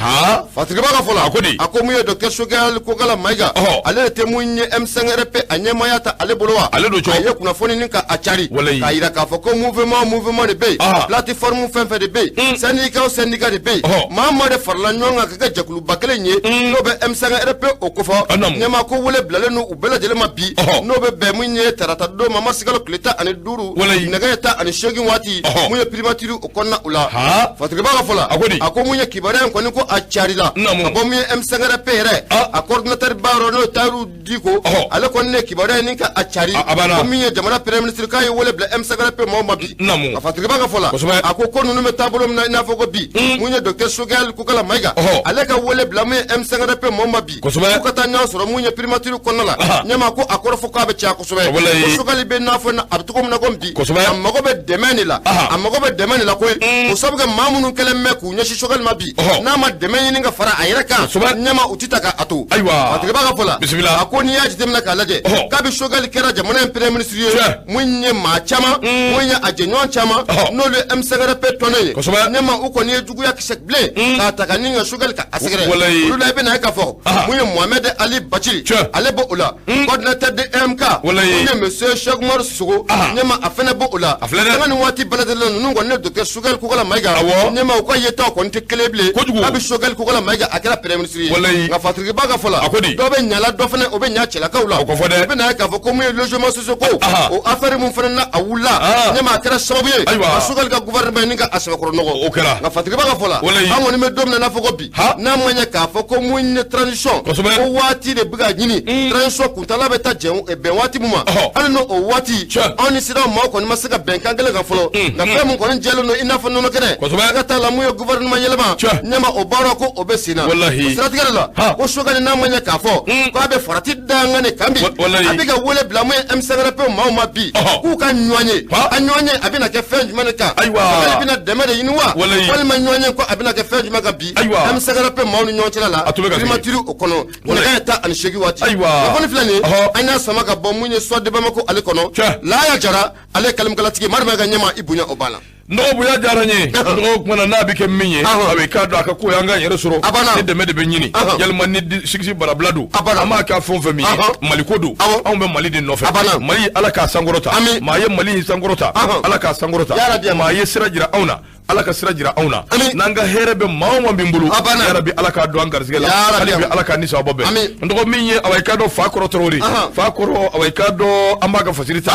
Fatiriba ka fɔ la, a ko mun ye docteur Choguel Kokalla Maïga, ale de tɛ mun ye M5RP a ɲɛmaaya ta ale bolo wa. A ye kunnafoni ni ka a cari. K'a yira k'a fɔ ko mouvement de bɛ yen, plateforme fɛn fɛn de bɛ yen, syndicat o syndicat de bɛ yen, maa maa de farala ɲɔgɔn kan ka kɛ jɛkuluba kelen ye, n'o bɛ M5RP o kofɔ. Ɲɛmaa ko wele bilalen don u bɛɛ lajɛlen ma bi, n'o bɛ bɛn mun ye tarata don ma, marisikalo tile 15, nɛgɛ 18 waati, mun ye primature o kɔnɔna o la. Fatiriba ka fɔ la, a ko mun ye kibaruya in kɔni ko a carila ka bɔ mun ye M5RP yɛrɛ a coordinateur ba yɔrɔ, n'o ye Tayiru Diko, ale kɔni ne kibaruya in ni ka a cari, ko min ye jamana premier ministre k'a ye wele bila M5RP maaw ma bi. A Fatiriba ka fɔ la, a ko ko ninnu bɛ taabolo min na i n'a fɔ ko bi, mun ye docteur Choguel Kokalla Maïga, ale ka wele bila mun ye M5RP maaw ma bi, k'u ka taa ɲɔgɔn sɔrɔ mun ye primature kɔnɔna la. Ɲɛmaa ko a kɔrɔ fɔ k'a bɛ caya kosɛbɛ, ko Choguel bɛ n'a fɔ a bɛ cogo min na ko bi, a mago bɛ dɛmɛ de la, a mago bɛ dɛmɛ de la koyi, o sabu kɛ maa minnu kɛlen bɛ k'u ɲɛsin Choguel ma bi, n'a ma dɛmɛ ɲini ka fara a yɛrɛ kan, ɲɛmaa u tɛ ta k'a to. Fatiriba ka fɔ la, a ko n'i y'a jateminɛ k'a lajɛ, kabi Choguel kɛra jamana in premier ministre ye, mun ye maa caman, mun ye a jɛɲɔgɔn caman, n'olu ye M5RP tɔnɔ ye, ɲɛmaa u kɔni ye juguya ka kisɛ bilen k'a ta ka ni ka Choguel ka a sɛgɛrɛ olu la i bɛna ye k'a fɔ mun ye Mohamed Ali Bathily ale b'o la coordinateur de EMK mun ye monsieur Cheikh Oumar Sogo ɲɛma a fana b'o la an ka nin waati bɛɛ lajɛlen na ninnu kɔni ne docteur Choguel Kokalla Maïga ɲɛma u ka yetaw kɔni tɛ kelen bilen kabi Choguel Kokalla Maïga a kɛra premier ministre ye nka Fatirikiba ka fɔ la dɔ bɛ ɲa la dɔ fana o bɛ ɲa cɛlakaw la i bɛna ye k'a fɔ ko mun ye logement sociaux ko o affaire mun fana na a wulila ɲɛma a kɛra sababu ye ka Choguel ka gouvernement ni ka a sɛbɛkɔrɔ nɔgɔ nka Fatirikiba ka fɔ la an kɔni bɛ don min na n'a fɔ ko bi n'a ma ɲɛ k'a fɔ ko mun ye transition ko waati de bɛ ka ɲini transition kuntala bɛ taa bɛn waati mun ma hali n'o o waati anw ni CEDEAO maaw kɔni ma se ka bɛnkan kelen kan fɔlɔ nka fɛn mun kɔni jɛlen don i n'a fɔ nɔnɔ kɛnɛ ka taa la mun ye gouvernement yɛlɛma ɲɛma o baara ko o bɛ sen na o siratigɛ de la ko Choguel n'a ma ɲɛ k'a fɔ k'a bɛ farati da an kan de kan bi a bɛ ka wele bila mun ye M5RP maaw ma bi k'u ka ɲɔgɔn ye a ɲɔgɔn ye a bɛna kɛ fɛn jumɛn de kan Choguel bɛna dɛmɛ de ɲini wa walima ɲɔgɔn ye ko a bɛna kɛ fɛn jumɛn kan bi M5RP maaw ni ɲɔgɔn cɛla la primature o kɔnɔ nɛgɛ 18 waati kunnafoni filɛ nin ye an y'a sama ka bɔ mun ye Soir de Bamako ale kɔnɔ Laya Jara ale ye kalimakalatigi Madu ka ɲɛma i bonya o b'a la. N dɔgɔ bonya diyara n ye n dɔgɔ kumana n'a bɛ kɛ min ye a bɛ k'a dɔn a ka ko an k'an yɛrɛ sɔrɔ ni dɛmɛ de bɛ ɲini yalima ni sigisi barabila don an b'a kɛ fɛn o fɛn min ye Mali ko don anw bɛ Mali de nɔfɛ Mali Ala k'a sankɔrɔta maa ye Mali in sankɔrɔta Ala k'a sankɔrɔta maa ye sira jira anw na Ala ka sira jira anw na n'an ka hɛrɛ bɛ maa o maa min bolo yarabi Ala k'a don an garisɛgɛ la hali bi Ala k'a ni sababa bɛn n dɔgɔ min ye awa i k'a dɔn fa kɔrɔ Tarawele fa kɔrɔ awa i k'a dɔn an b'a ka fasiri ta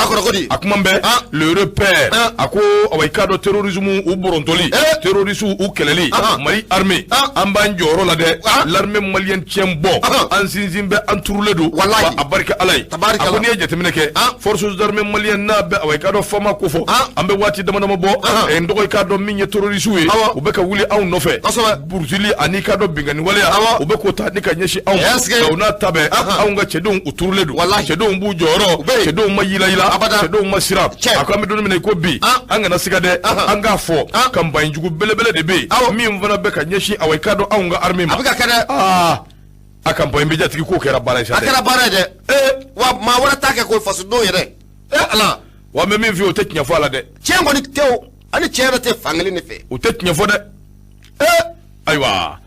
a kuma bɛ le repère a ko awa i k'a dɔn terrorisme u bɔrɔntɔli terroriste u kɛlɛli Mali armée an b'an jɔyɔrɔ la dɛ l'armée malienne tiɲɛ bɔ an sinsin bɛ an turulen don wa a barika Ala ye a ko n'i ye jateminɛ kɛ forces armées maliennes n'a bɛ awa i k'a dɔn FAMa ko fɔ an bɛ waati dama dama bɔ n dɔgɔ i k'a dɔn min ye terroriste ye u bɛ ka wuli anw nɔfɛ burutili ani k'a dɔn binkanni waleya u bɛ k'o ta ni ka ɲɛsin anw ma nka u n'a ta bɛɛ anw ka cɛdenw u turulen don cɛdenw b'u jɔyɔrɔ cɛdenw ma yilayila cɛdenw ma siran a ko an bɛ don min na i ko bi an kana siga dɛ an k'a fɔ campagne jugu belebele de bɛ yen min fana bɛ ka ɲɛsin awa i k'a dɔn anw ka armée ma a bɛ ka kɛ dɛ a campagne bɛ jatigi k'o kɛra baara ye sa dɛ a kɛra baara ye dɛ wa maa wɛrɛ t'a kɛ ko fasodenw yɛrɛ Ala wa n bɛ min f'i ye o tɛ tiɲɛ fɔ a la dɛ tiɲɛ kɔni tɛ o ani tiɲɛ yɛrɛ tɛ fankelen de fɛ o tɛ tiɲɛ fɔ dɛ ayiwa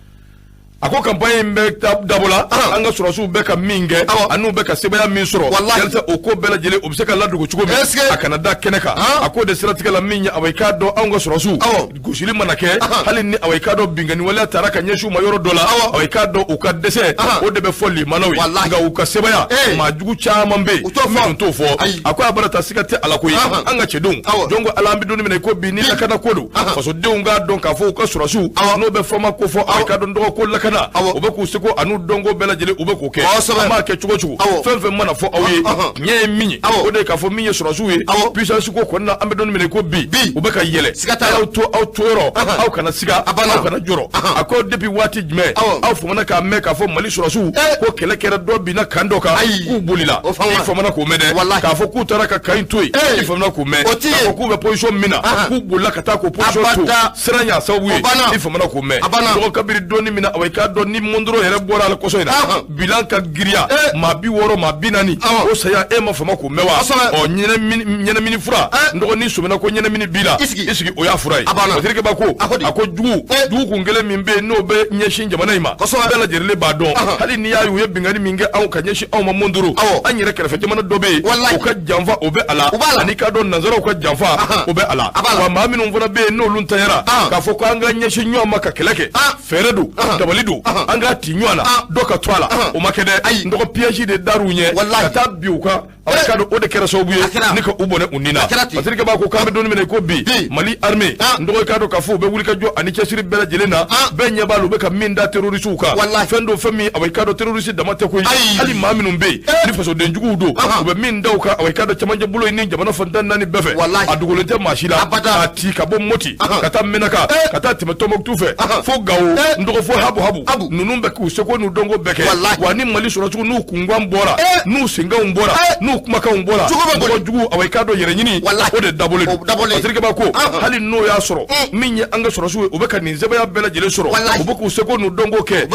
a ko campagne in bɛ dabɔ la an ka sɔrɔdasiw bɛ ka min kɛ an'u bɛ ka sebaaya min sɔrɔ yalisa o ko bɛɛ lajɛlen o bɛ se ka ladogo cogo min a kana da kɛnɛ kan a k'o de siratigɛ la min ye awa i k'a dɔn anw ka sɔrɔdasiw gosili mana kɛ hali ni awa i k'a dɔn binkanni waleya taara ka ɲɛsin u ma yɔrɔ dɔ la awa i k'a dɔn u ka dɛsɛ o de bɛ fɔ limanaw ye nka u ka sebaaya maa jugu caman bɛ yen minnu t'o fɔ a ko a bara ta siga tɛ a la koyi an ka cɛdenw jɔn ko Ala an bɛ don min na i ko bi ni lakana ko don fasodenw k'a dɔn k'a fɔ u ka sɔrɔdasiw n'o bɛ FAMa ko fɔ awa i k'a dɔn dɔgɔ ko lakana u bɛ k'u seko an'u dɔnko bɛɛ lajɛlen u bɛ k'o kɛ an b'a kɛ cogo cogo fɛn fɛn mana fɔ aw ye tiɲɛ ye min ye o de ye k'a fɔ min ye sɔrɔdasiw ye puissance ko kɔni na an bɛ don min na i ko bi u bɛ ka yɛlɛ aw to aw toyɔrɔ aw kana siga aw kana jɔrɔ a ko depuis waati jumɛn aw famana k'a mɛn k'a fɔ Mali sɔrɔdasiw ko kɛlɛ kɛra dɔ binna camp dɔ kan k'u bolila i famana k'o mɛn dɛ k'a fɔ k'u taara ka camp in to yen i famana k'o mɛn k'a fɔ k'u bɛ position min na k'u bolila ka taa k'o position to siran y'a sababu ye i famana k'o mɛn dɔgɔ kabiri dɔɔni min na awa i k'a dɔn ni Mondoro yɛrɛ bɔra a la kɔsɔ in na bilan ka giriya maa 60 maa 40 o saya e ma fama k'o mɛn wa ɔ ɲɛnamini fura n dɔgɔnin sɔmina ko ɲɛnamini b'i la i sigi o y'a fura ye Patrick Ba ko a ko jugu jugu kun kelen min bɛ yen n'o bɛ ɲɛsin jamana in ma bɛɛ lajɛlen b'a dɔn hali n'i y'a ye u ye binkanni min kɛ anw ka ɲɛsin anw ma Mondoro an yɛrɛ kɛrɛfɛ jamana dɔ bɛ yen u ka janfa o bɛ a la ani k'a dɔn nanzaraw ka janfa o bɛ a la wa maa minnu fana bɛ yen n'olu tanyara k'a fɔ ko an ka ɲɛsin ɲɔgɔn ma ka kɛlɛ kɛ fɛɛrɛ don dabali don an k'a ti ɲɔgɔn na dɔ ka to a la o ma kɛ dɛ n dɔgɔ piège de dar'u ɲɛ ka taa bin u kan ka dɔn o de kɛra sababu ye ni ka u bɔnɛ u ni na Patrick Ba ko k'an bɛ don min na i ko bi Mali armée n dɔgɔ i k'a dɔn k'a fɔ u bɛ wuli ka jɔ ani cɛsiri bɛɛ lajɛlen na bɛɛ ɲɛ b'a la u bɛ ka min da terroristew kan fɛn don fɛn min awa i k'a dɔn terroriste dama tɛ koyi hali maa minnu bɛ yen ni fasoden juguw don u bɛ min da u kan awa i k'a dɔn cɛmancɛ bolo in ni jamana fan 14 bɛɛ fɛ a dogolen tɛ maa si la k'a ci ka bɔ Moti ka taa Menaka ka taa tɛmɛ Tɔnbɔkutu fɛ fo Gawo n dɔgɔ fo Habu Habu ninnu bɛ k'u seko n'u dɔnko bɛɛ kɛ wa ni Mali sɔrɔdasiw n'u kunkan bɔra n'u senkanw bɔra n'u N'u kumakanw bɔra, mɔgɔ jugu, awa, i k'a dɔn, yɛrɛ ɲini, o de dabɔlen don. Fasiri Keba ko hali n'o y'a sɔrɔ min ye an ka sɔrɔsiw ye, u bɛ ka nin sɛbɛya bɛɛ lajɛlen sɔrɔ, u bɛ k'u seko n'u dɔnko kɛ.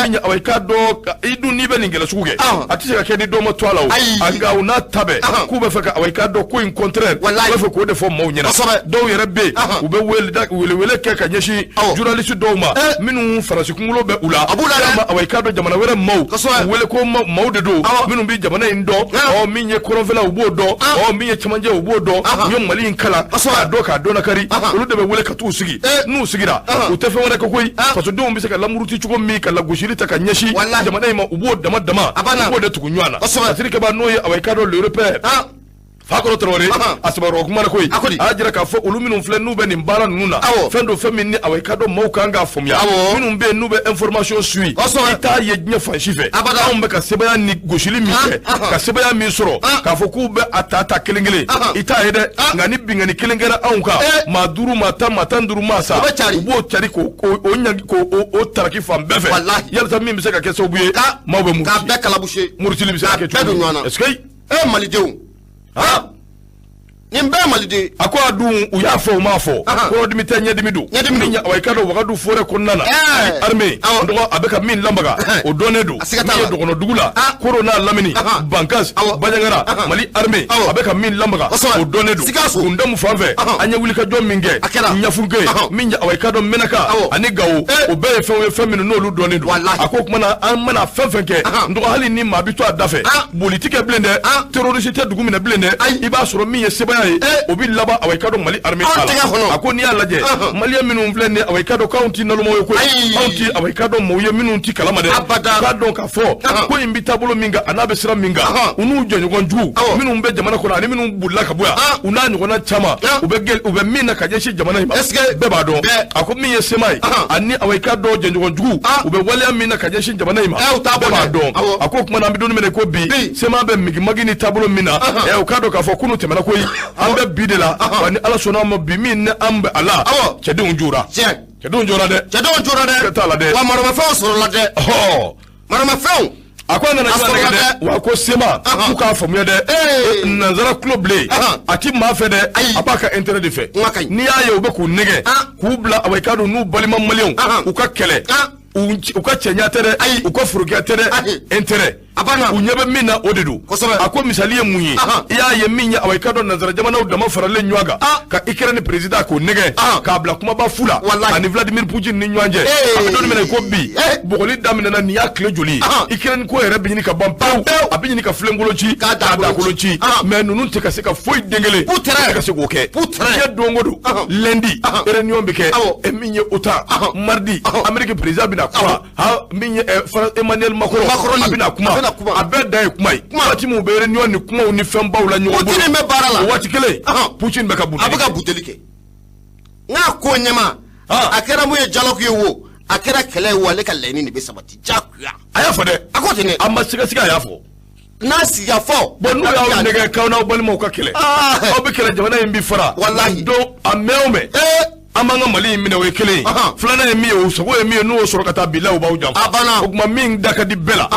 Min ye, awa, i k'a dɔn, i dun n'i bɛ nin kɛlɛ sugu kɛ, a tɛ se ka kɛ ni dɔ ma to a la o. Nka u n'a ta bɛɛ, k'u bɛ fɛ ka, awa, i k'a dɔn, ko in contraire, u bɛ fɛ k'o de fɔ maaw ɲɛna. Dɔw yɛrɛ bɛ yen, u bɛ wele kɛ ka ɲɛsin journaliste dɔw ma minnu Faransi kunkolo bɛ u la. Awa, i k'a dɔn, jamana wɛrɛ maaw, u wele ko maaw de don minnu bɛ jamana in dɔn. Ɔ, min ye kɔrɔnfɛla, u b'o dɔn. Ɔ, min ye cɛmancɛ, u b'o dɔn. U ye Mali in kalan k'a dɔn, k'a dɔn lakari. Olu de bɛ wele ka t'u sigi. N'u sigira, u tɛ fɛn wɛrɛ kɛ koyi. Fasodenw bɛ se ka lamuruti cogo min, ka lagosili ta ka ɲɛsin jamana in ma, u b'o dama dama, u b'o de tugu ɲɔgɔn na. Fasiri Keba, n'o ye, awa, i k'a dɔn, le repère, Fakɔrɔ Tarawele, a sɛbɛkɔrɔ kuma na koyi, a y'a jira k'a fɔ olu minnu filɛ, n'u bɛ nin baara ninnu na, fɛn don, fɛn min ni, awa, i k'a dɔn, maaw kan k'a faamuya. Minnu bɛ yen, n'u bɛ information suit, i t'a ye diɲɛ fan si fɛ. Anw bɛ ka sɛbɛya ni gosili min kɛ, ka sɛbɛya min sɔrɔ, k'a fɔ k'u bɛ a ta ta kelen kelen, i t'a ye dɛ. Nka ni binkanni kelen kɛra anw kan, maa 5, maa 10, maa 15, maa sa, u b'o cari k'o o ɲangi, k'o o taraki fan bɛɛ fɛ, yalisa min bɛ se ka kɛ sababu ye maaw bɛ muruti. K'a bɛɛ kalabuse. Murutili bɛ se ka kɛ cogo min, est ce que Malidenw, nin bɛɛ Maliden. A ko a dun, u y'a fɔ, u m'a fɔ, kɔnɔdimi tɛ, ɲɛdimi don. Ɲɛdimi, wa i k'a dɔn, Wagadu forêt kɔnɔna na, armée dɔgɔ, a bɛ ka min lamaga, o dɔnnen don. Min ye dɔgɔnɔdugu la, Koro n'a lamini, Bankas, Bandiagara, Mali armée a bɛ ka min lamaga, o dɔnnen don. Kundamu fan fɛ, an ye wulikajɔ min kɛ, Ɲafunke, min ye, awa, i k'a dɔn, Menaka ani Gawo, o bɛɛ ye fɛnw ye, fɛn minnu n'olu dɔnnen don. A ko o tuma na, an mana fɛn fɛn kɛ, n dɔgɔ, hali ni maa bɛ to a da fɛ, boli ti kɛ bilen dɛ, terroriste tɛ dugu minɛ bilen dɛ. I b'a sɔrɔ min ye sebaaya ye, o bɛ laban, awa, i k'a dɔn, Mali armée ta la. A ko n'i y'a lajɛ, Malien minnu filɛ nin ye, awa, i k'a dɔn k'anw ti nalomaw ye koyi, anw ti, awa, i k'a dɔn, maaw ye minnu ti kalama dɛ. K'a dɔn k'a fɔ ko in bɛ taabolo min kan, a n'a bɛ sira min kan, u n'u jɛɲɔgɔn jugu minnu bɛ jamana kɔnɔ ani minnu bolila ka bɔ yan, u n'a ɲɔgɔnna caman, u bɛ min na ka ɲɛsin jamana in ma, bɛɛ b'a dɔn. A ko min ye CMA ye ani, awa, i k'a dɔn, jɛɲɔgɔn jugu, u bɛ waleya min na ka ɲɛsin jamana in ma, bɛɛ b'a dɔn. A ko o tuma na, an bɛ don min na ko bi, CMA bɛ migimagi ni taabolo min na, u k'a dɔn k'a fɔ kunun tɛmɛna koyi, an bɛ bi de la. Wa ni Ala sɔnna a ma, bi min ni an bɛ a la, cɛdenw jora, cɛdenw jora dɛ. Cɛdenw jora dɛ. T'a la dɛ. Wa maramafɛnw sɔrɔla dɛ. Maramafɛnw. A ko a nana ɲɔgɔn nɛgɛ dɛ. Wa ko CMA, k'u k'a faamuya dɛ, nanzara tulo bilen a ti maa fɛ dɛ, a b'a ka intérêt de fɛ. N'i y'a ye u bɛ k'u nɛgɛ k'u bila, awa, i k'a dɔn, n'u balima Maliyɛnw u ka kɛlɛ, u ka cɛɲa tɛ dɛ, u ka forokiya tɛ dɛ, intérêt, u ɲɛ bɛ min na, o de don. A ko misali ye mun ye? I y'a ye min ye, awa, i k'a dɔn, nanzara jamanaw dama faralen ɲɔgɔn kan ka Ukraine président k'o nɛgɛ k'a bila kumaba fu la ani Vladimir Poutine ni ɲɔgɔn cɛ. A bɛ don min na i ko bi, bɔgɔli daminɛna, nin y'a tile joli ye? Ukraine ko yɛrɛ bɛ ɲini ka ban pewu, a bɛ ɲini ka filenkolon ci, k'a dakolon ci, mais ninnu tɛ ka se ka foyi den kelen tɛ ka se k'o kɛ. Diɲɛ don o don, lundi réunion bɛ kɛ min ye OTAN, mardi Amérique président bɛna kuma, min ye Emmanuel Macron, a bɛna kuma. A bɛɛ dan ye kuma ye. Waati min u bɛ réunion ni kumaw ni fɛnbaw la ɲɔgɔn bolo, Poutine bɛ baara la. O waati kelen, Poutine bɛ ka buteli A bɛ ka buteli kɛ. N'a ko ɲɛma, a kɛra mun ye, dialogue ye wo, a kɛra kɛlɛ ye wo, ale ka laɲini de bɛ sabati diyagoya. A y'a fɔ dɛ. A ko ten dɛ. A ma sigasiga, a y'a fɔ. N'a siga fɔ. Bon, n'u y'aw nɛgɛ k'aw n'aw balimaw ka kɛlɛ, aw bɛ kɛlɛ, jamana in bi fara. Walahi. Donc a mɛn o mɛn, an b'an ka Mali in minɛ, o ye kelen ye. Filanan ye min ye, o sago ye min ye, n'o y'o sɔrɔ ka taa bi la, u b'aw janfa. A banna. O tuma, min da ka di bɛɛ la,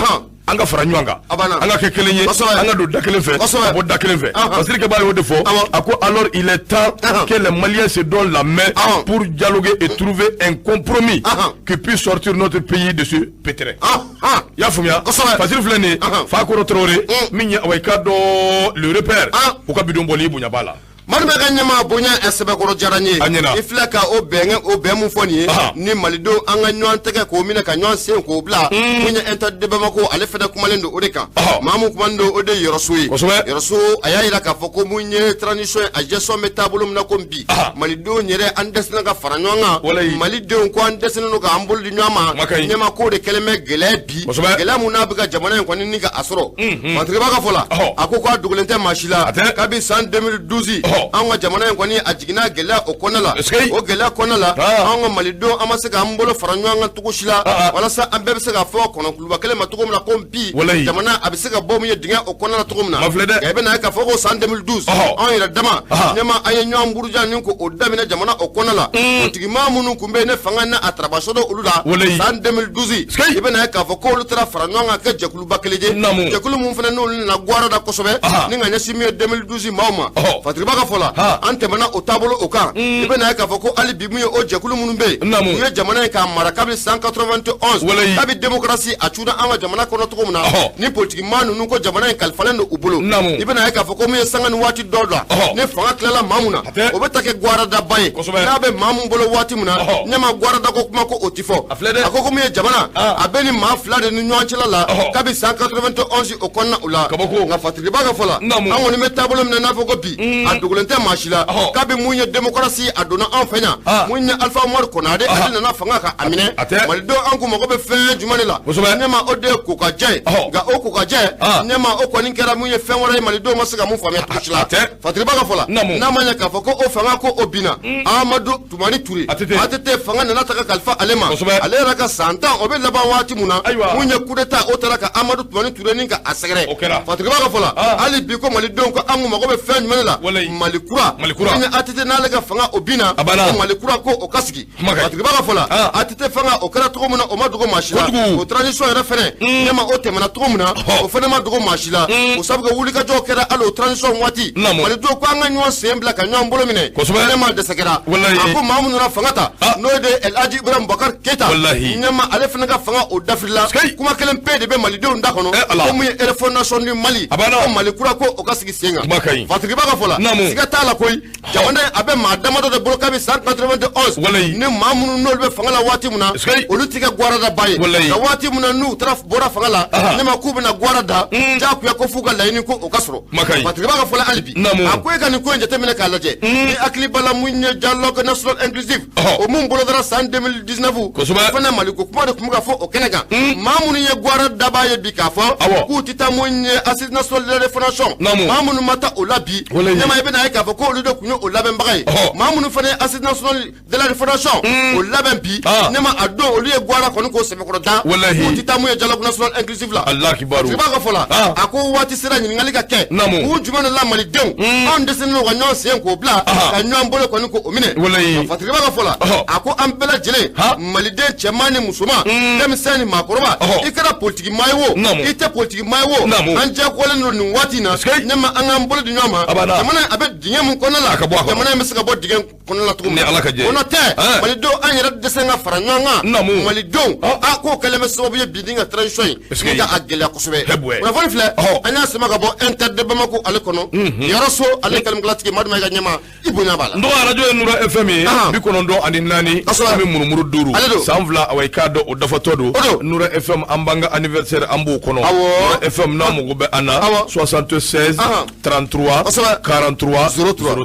an ka fara ɲɔgɔn kan, an ka kɛ kelen ye, an ka don da kelen fɛ, ka bɔ da kelen fɛ. Fasiri Keba y'o de fɔ. A ko alors il est temps que les Maliens se donnent la main pour dialoguer et trouver un compromis qui puisse sortir notre pays de ce pétrin. I y'a faamuya? Fasiri filɛ nin ye, Fakɔrɔ Tarawele, min ye, awa, i k'a dɔn, le repère, u ka bidon bɔli, i bonya b'a la. Mali bɛ ka ɲɛmaa bonya, sɛbɛkɔrɔ diyara n ye. A ɲɛna. I filɛ ka o bɛn, o bɛn mun fɔ nin ye, ni Malidenw an ka ɲɔgɔn tɛgɛ k'o minɛ, ka ɲɔgɔn sen k'o bila, mun ye Inter de Bamako, ale fɛnɛ kumalen don o de kan. Maa mun kumalen don, o de ye Yɔrɔso ye. Yɔrɔso, a y'a yira k'a fɔ ko mun ye transition ye, a gestion bɛ taabolo min na, ko bi Malidenw yɛrɛ, an dɛsɛlen ka fara ɲɔgɔn kan. Malidenw ko an dɛsɛlen don k'an bolo di ɲɔgɔn ma. Ɲɛma ko de kɛlen bɛ gɛlɛya bi, gɛlɛya mun n'a bɛ ka jamana in kɔni ni ka a sɔrɔ. Fantigiba ka fɔ la, a ko k'a dogolen tɛ maa si la, kabi san 2012. Anw ka jamana in kɔni a jiginna gɛlɛya o kɔnɔna la. O gɛlɛya kɔnɔna la, anw ka malidenw an ma se k'an bolo fara ɲɔgɔn kan cogo si la walasa an bɛɛ bɛ se k'a fɔ kɔnɔkuluba kelen ma cogo min na ko bi jamana a bɛ se ka bɔ min ye dingɛ o kɔnɔna la cogo min na. Nka i bɛna ye k'a fɔ ko san 2012 anw yɛrɛ dama ɲɛma an ye ɲɔgɔn buruja ni ko o daminɛ jamana o kɔnɔna la. Politikimaa minnu tun bɛ yen ne fanga n'a a tarabasɔ dɔ olu la san 2012, i bɛna ye k'a fɔ k'olu taara fara ɲɔgɔn kan kɛ jɛkuluba kelen ye, jɛkulu min fana n'olu nana gwara da kosɛbɛ ni ka ɲɛsin min ye 2012 maaw ma. Fatiriba ka fɔ la, an tɛmɛna o taabolo o kan. I bɛna ye k'a fɔ ko hali bi min ye o jɛkulu minnu bɛ yen, u ye jamana in k'a mara kabini san 91, kabi démocratie a cunna an ka jamana kɔnɔ cogo min na, ni politikimaa ninnu ko jamana in kalifalen don u bolo. I bɛna ye k'a fɔ ko min ye sanga ni waati dɔw la, ni fanga tilala maa mun na, o bɛ ta kɛ gwaradaba ye. N'a bɛ maa mun bolo waati min na, ɲɛma gwarada ko kuma ko o ti fɔ. A ko ko min ye jamana a bɛ ni maa fila de ni ɲɔgɔn cɛla la kabi san 91 o kɔnɔna o la. Nka Fatiriba ka fɔ la, an kɔni bɛ taabolo min na n'a fɔ ko bi a dogolen tɛ maa si la, kabi mun ye démocratie a donna anw fɛ yan, mun ye Alpha Umaru Konare ale nana fanga ka a minɛ. Malidenw an kun mago bɛ fɛn jumɛn de la? Ɲɛma o de ye kokajɛ ye. Nka o kokajɛ, ɲɛma o kɔni kɛra mun ye fɛn wɛrɛ ye, malidenw ma se ka mun faamuya cogo si la. Fatiriba ka fɔ la, n'a ma ɲɛ k'a fɔ ko o fanga ko o binna, Amadu Tumani Ture ATT fanga nana ta ka kalifa ale ma. Ale yɛrɛ ka san 10 o bɛ laban waati mun na, mun ye coup d'état o taara ka Amadu Tumani Ture ni ka a sɛgɛrɛ. Fatiriba ka fɔ la, hali bi ko malidenw ko an kun mago bɛ fɛn jumɛn de la? Mali kura. Mun ye ATT n'ale ka fanga o binna, ko Mali kura ko o ka sigi. Fatiriba ka fɔ la, ATT fanga o kɛra cogo min na, o ma dogo maa si la. O transition yɛrɛ fɛnɛ, ɲɛma o tɛmɛna cogo min na, o fɛnɛ ma dogo maa si la. O sabu kɛ wulikajɔ kɛra hali o transition waati, malidenw ko an ka ɲɔgɔn sen bila ka ɲɔgɔn bolo minɛ. Ɲɛma dɛsɛ kɛra. A ko maa minnu nana fanga ta, n'o de El Hadji Ibrahim Boubacar Keita, ɲɛma ale fɛnɛ ka fanga o dafirila. Kuma kelen pe de bɛ malidenw da kɔnɔ, ko mun ye refondation du Mali, ko Mali kura ko o ka sigi sen kan. Fatiriba ka fɔ la, siga t'a la koyi, jamana a bɛ maa damadɔ de bolo kabi san 91, ni maa minnu n'olu bɛ fanga la waati min na, olu ti kɛ gwarada ba ye. Nka waati min na n'u taara bɔra fanga la, ne ma k'u bɛna gwara da, diyagoya ko f'u ka laɲini ko o ka sɔrɔ. Fatiriba ka fɔ la hali bi, a ko e ka nin ko in jateminɛ k'a lajɛ, ni hakili b'a la mun ye dialogue national inclusif o mun bolodara san 2019, o fana Maliko kuma de tun bɛ ka fɔ o kɛnɛ kan. Maa minnu ye gwara daba ye bi k'a fɔ k'u tɛ taa mun ye assise nationale de la refondation, maa minnu ma taa o la bi, ɲɛma i bɛna ye k'a fɔ k'olu de tun ye o labɛnbaga ye. Maa minnu fana ye assise nationale de la refondation o labɛn bi, ɲɛma a don olu ye gwara kɔni k'o sɛbɛkɔrɔ da, k'u tɛ taa mun ye dialogue national inclusif la. Fatiriba ka fɔ la, a ko waati sera ɲininkali ka kɛ k'u jumɛn de la malidenw anw dɛsɛlen don ka ɲɔgɔn sen k'o bila ka ɲɔgɔn bolo kɔni k'o minɛ. Fatiriba ka fɔ la, a ko an bɛɛ lajɛlen maliden cɛman ni musoman, denmisɛn ni maakɔrɔba, i kɛra politiki maa ye wo, i tɛ politiki maa ye wo, an diyagoyalen don nin waati in na, ɲɛma an k'an bolo di ɲɔgɔn ma. Jamana a bɛ dingɛ mun kɔnɔna la, jamana in bɛ se ka bɔ dingɛ kɔnɔna la cogo min na, o n'o tɛ malidenw an yɛrɛ dɛsɛ ka fara ɲɔgɔn kan. Malidenw a k'o kɛlen bɛ sababu ye bi ni ka transition in ni ka a gɛlɛya kosɛbɛ. Kunnafoni filɛ, an y'a sama ka bɔ Inter de Bamako ale kɔnɔ, Yɔrɔso ale kalimakalatigi Madu Mayiga ɲɛma, i bonya b'a la. N dɔgɔ arajo ye Nura FM ye, 94 an bɛ murumuru 5 san 2, awa i k'a dɔn o dafatɔ don. Nura FM an b'an ka anniversaire an b'o kɔnɔ. Nura FM n'a mago bɛ an na, 76 33 43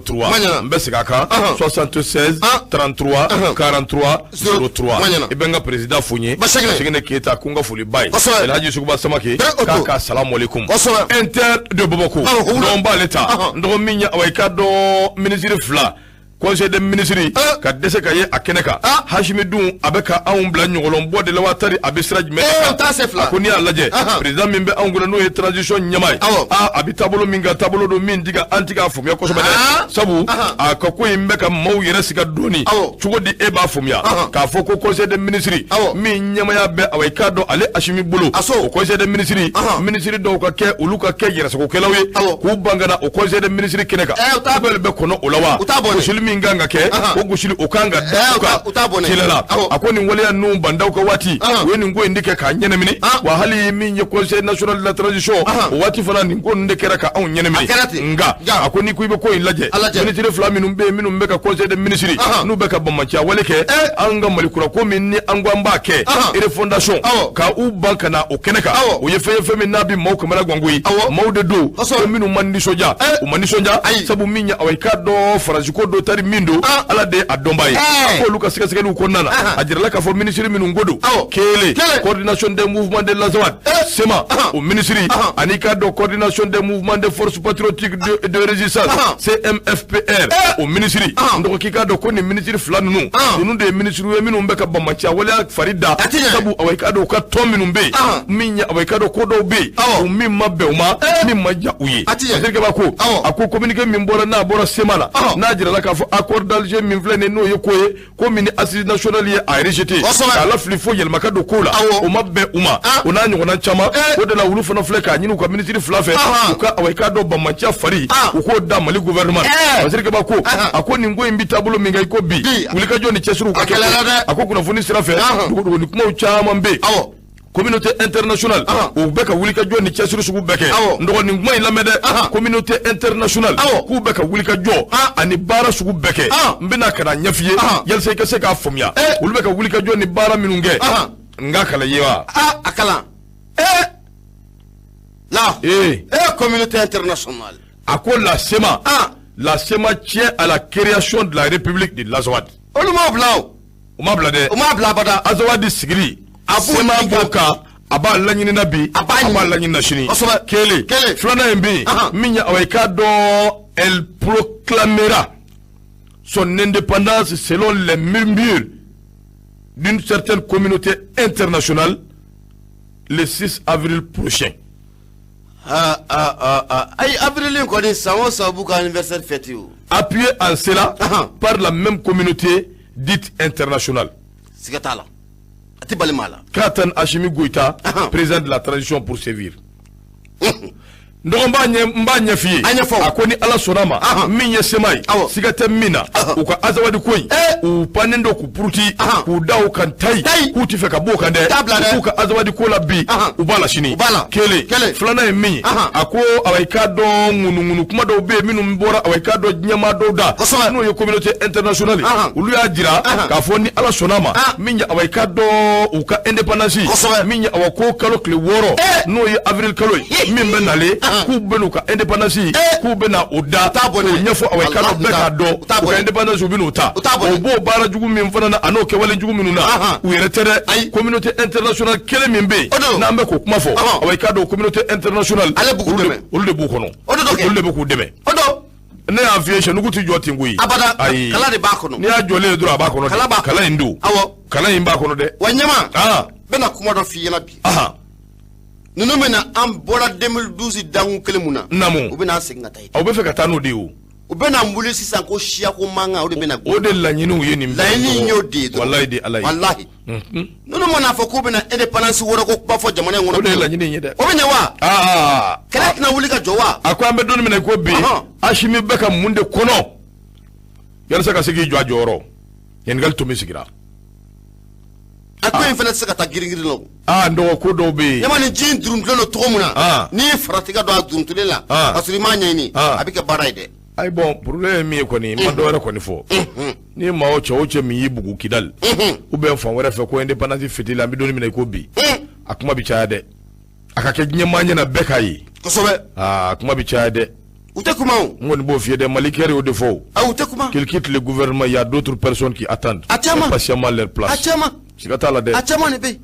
03, n bɛ segin a kan, 76 33 43 03. I bɛ n ka président fo n ye, Baseginɛ Keyita, ko n ka foli b'a ye, El Hadji Suguba Samake, k'a ka salamu aleykum. Inter de Bamako dɔn b'ale ta, n dɔgɔ min ye, awa i k'a dɔn minisiri 2 conseil des ministres ka dɛsɛ ka ye a kɛnɛ kan. Hasimi dun a bɛ ka anw bila ɲɔgɔlɔnbɔ de la waatari a bɛ sira jumɛn kan? A ko n'i y'a lajɛ, président min bɛ anw kunna n'o ye transition ɲɛmaa ye, a bɛ taabolo min kan, taabolo don min ti ka an ti k'a faamuya kosɛbɛ dɛ, sabu a ka ko in bɛ ka maaw yɛrɛ siga dɔɔni. Cogo di e b'a faamuya k'a fɔ ko conseil des ministres min ɲɛmaaya bɛ, awa i k'a dɔn ale Asimi bolo, o conseil des ministres minisiri dɔw ka kɛ olu ka kɛ yɛrɛsagokɛlaw ye k'u ban ka na o conseil des ministres kɛnɛ kan, bɛɛ bɛ kɔnɔ o la wa? Gosili min kan ka kɛ, o gosili o kan ka da u kan teliya la. A ko nin waleya ninnu bandaw ka waati, u ye nin ko in de kɛ k'a ɲɛnamini, wa hali min ye conseil national de la transition o waati fana nin ko ninnu de kɛra ka anw ɲɛnamini. Nka a ko n'i ko i bɛ ko in lajɛ, minisiri 2 minnu bɛ yen minnu bɛ ka conseil des ministres n'u bɛ ka banbaanciya wale kɛ, an ka Mali kura ko min ni an ko an b'a kɛ refondation, ka u ban ka na o kɛnɛ kan, o ye fɛn ye fɛn min n'a bɛ maaw kamana gan koyi. Maaw de don ko minnu ma nisɔndiya, u ma nisɔndiya, sabu min ye, awa i k'a dɔn Faransi ko dɔ tari sari min don Ala de ye a dɔnbaa ye. A ko olu ka sɛgɛsɛgɛliw kɔnɔna na, a jirala k'a fɔ minisiri minnu ko don, kelen, coordination des mouvements de l'Azawad CMA, o minisiri, ani k'a dɔn coordination des mouvements des forces patriotiques de résistance CMFPR, o minisiri. N dɔgɔ k'i k'a dɔn ko nin minisiri fila ninnu, ninnu de ye minisiriw ye minnu bɛ ka banbaanciya waleya fari da, sabu awa i k'a dɔn u ka tɔn minnu bɛ yen, min ye awa i k'a dɔn ko dɔw bɛ yen o min ma bɛn u ma, min ma diya u ye. Fasiri Kaba ko, a ko communiqué min bɔra, n'a bɔra CMA la, n'a jirala k'a fɔ accord d'Alger min filɛ nin, n'o ye ko ye ko min ni assise nationale ye a rejeté k'a lafili fo yɛlɛma ka don ko la, o ma bɛn u ma, o n'a ɲɔgɔnna caman. O de la olu fana filɛ k'a ɲini u ka minisiri fila fɛ, u ka awa i k'a dɔn banbaanciya fari, u k'o da Mali gouvernement. Fasiri Kaba ko, a ko nin ko in bi taabolo min kan i ko bi, wulikajɔ ni cɛsiriw ka kɛ. A ko kunnafoni sira fɛ, dogodogoni kumaw caman bɛ yen. Communauté internationale u bɛ ka wulikajɔ ni cɛsiri sugu bɛɛ kɛ. N dɔgɔ, nin kuma in lamɛn dɛ. Communauté internationale k'u bɛ ka wulikajɔ ani baara sugu bɛɛ kɛ. N bɛna ka na ɲɛf'i ye yalisa i ka se k'a faamuya, olu bɛ ka wulikajɔ ni baara minnu kɛ. N ka kalan ye wa? A kalan la communauté internationale. A ko la CMA, la CMA tient à la création de la République de l'Azawad. Olu m'o bila o. O ma bila dɛ. O ma bila abada. Azawad sigili, CMA b'o kan, a b'a laɲini na bi, a b'a laɲini na sini. Kelen, filanan in bɛ yen min ye, awa i k'a dɔn, elle proclamera son indépendance selon les murmures d'une certaine communauté internationale le 6 avril prochain. Ayi, avril in kɔni, san o san u b'u ka anniversaire fêter o. Appuyé en cela par la même communauté dite internationale. Siga t'a la, a tɛ bali maa la. Katan Assimi Goïta, président de la transition, pour sévir. N dɔgɔ, n b'a ɲɛf'i ye. A ɲɛfɔ. A ko ni Ala sɔnna ma, min ye CMA ye, siga tɛ min na, u ka Azawadi ko in, u pannen don k'u puruti k'u da u kan tayi, k'u ti fɛ ka bɔ o kan dɛ, u k'u ka Azawadi ko la bi, u b'a la sini. Kelen, filanan ye min ye, a ko awa i k'a dɔn ŋunuŋunu kuma dɔw bɛ yen minnu bɔra awa i k'a dɔn diɲɛmaa dɔw da, n'o ye communauté internationale, olu y'a jira k'a fɔ ni Ala sɔnna ma, min ye awa i k'a dɔn u ka indépendance, min ye awa ko kalo tile 6, n'o ye avril kalo ye min bɛ nalen, k'u bɛ n'u ka indépendance, k'u bɛ na o da k'o ɲɛfɔ awa i k'a dɔn bɛɛ k'a dɔn u ka indépendance, u bɛ n'o ta. O b'o baara jugu min fana na, a n'o kɛwale jugu minnu na, u yɛrɛ tɛ dɛ. Communauté internationale kelen min bɛ yen n'an bɛ k'o kuma fɔ, awa i k'a dɔn communauté internationale, olu de b'u kɔnɔ, olu de bɛ k'u dɛmɛ. Ne y'a f'i ye, sɛnugu tɛ jɔ ten koyi. Abada, kala de b'a kɔnɔ. N'i y'a jɔlen ye dɔrɔn, a b'a kɔnɔ dɛ. Kala in don. Kala in b'a kɔnɔ dɛ. Wa ɲɛma, n bɛna kuma dɔ f'i ɲɛna bi. Ninnu bɛna, an bɔra 2012 dankun kelen mun na. Naamu. U bɛna an segin ka taa yen. Aw bɛ fɛ ka taa n'o de ye o. U bɛna n wuli sisan ko siyako mankan, o de bɛna. O de laɲiniw ye nin bɛɛ. Laɲini y'o de ye dɔrɔn. Walayi de Ala ye. Walahi. Ninnu mana fɔ k'u bɛna indépendance wɛrɛ ko kuma fɔ jamana in kɔnɔ. O de ye laɲini ye dɛ. O bɛ ɲɛ wa? Kɛlɛ tɛna wuli ka jɔ wa? A ko an bɛ don min na i ko bi, Assimi bɛ ka mun de kɔnɔ yalisa ka se k'i jɔ a jɔyɔrɔ? Ɲininkali tun bɛ sigira. A ko in fana tɛ se ka taa girin-girin la o. N dɔgɔ, ko dɔw bɛ yen. Ɲama, ni ji in duruntulen don cogo min na, n'i ye farati ka don a duruntulen la, ka sɔrɔ i m'a ɲɛɲini, a bɛ kɛ baara ye dɛ. Ayi, bon, problème ye min ye kɔni, n ma dɔ wɛrɛ kɔni fɔ. Ni maa o cɛ o cɛ min y'i bugu Kidali ou bien fan wɛrɛ fɛ ko indépendance fêter la, an bɛ don min na i ko bi, a kuma bɛ caya dɛ. A ka kɛ diɲɛmaa ɲɛna, bɛɛ k'a ye. Kosɛbɛ. A kuma bɛ caya dɛ. U tɛ kuma o. N kɔni b'o f'i ye dɛ, Mali kɛra y'o de fɔ o. Ayi, u tɛ kuma. Qu'ils quittent le gouvernement, il y a d'autres personnes qui attendent. A caman. Impatiemment leur place. A caman. Siga t'a la dɛ. A caman de bɛ yen.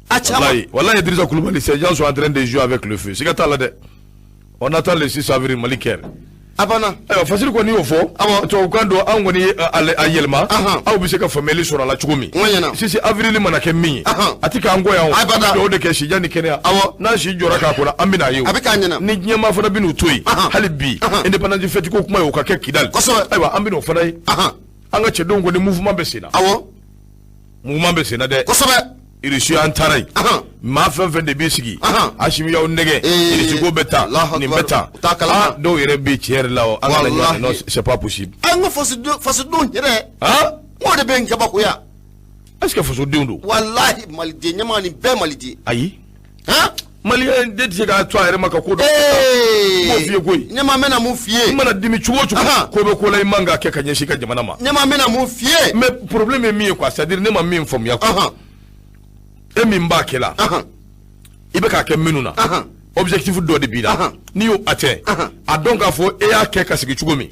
A caman. Wallahi, wallahi, Idrissa Coulibaly, ces gens sont en train de jouer avec le feu. Siga t'a la dɛ. On attend le 6 avril, Mali kɛra. A banna. Ayiwa, Fasiri kɔni y'o fɔ. Tubabukan don, an kɔni ye a yɛlɛma. Aw bɛ se ka faamuyali sɔrɔ a la cogo min. Kuma ɲɛna. Sisi avril mana kɛ min ye, a ti k'an kɔ yan o. Abada. An bɛ dugawu de kɛ sijan ni kɛnɛya. N'an si jɔra k'a kɔnɔ, an bɛna ye o. A bɛ k'a ɲɛna. Ni diɲɛmaa fana bɛ n'u to yen. Hali bi, indépendance fête ko kuma ye, o ka kɛ Kidali. Ayiwa, an bɛ n'o fana ye. An ka cɛdenw kɔni, mouvement bɛ sen na. Mouvement bɛ sen na dɛ. Irisi an taara yen. Maa fɛn fɛn de b'i sigi, Assimi y'aw nɛgɛ, Irisi ko bɛ tan, nin bɛ tan. Dɔw yɛrɛ bɛ tiɲɛ yɛrɛ la o, an kana ɲɔgɔn, non, c'est pas possible. An ka fasodenw yɛrɛ. N k'o de bɛ n kabakoya. Est ce que fasodenw don? Walahi, maliden ɲɛmaa nin bɛɛ maliden. Ayi. Maliyɛn den tɛ se k'a to a yɛrɛ ma ka ko dɔ. N b'o f'i ye koyi. Ɲɛmaa, n bɛna mun f'i ye? I mana dimi cogo o cogo, ko bɛ ko la, i man k'a kɛ ka ɲɛsin i ka jamana ma. Ɲɛmaa, n bɛna mun f'i ye? Mais problème ye min ye quoi, c'est à dire ne ma min faamuya quoi. E min b'a kɛ la, i bɛ k'a kɛ minnu na, Objectif dɔ de b'i la, n'i y'o atteint, a dɔn k'a fɔ e y'a kɛ ka sigi cogo min,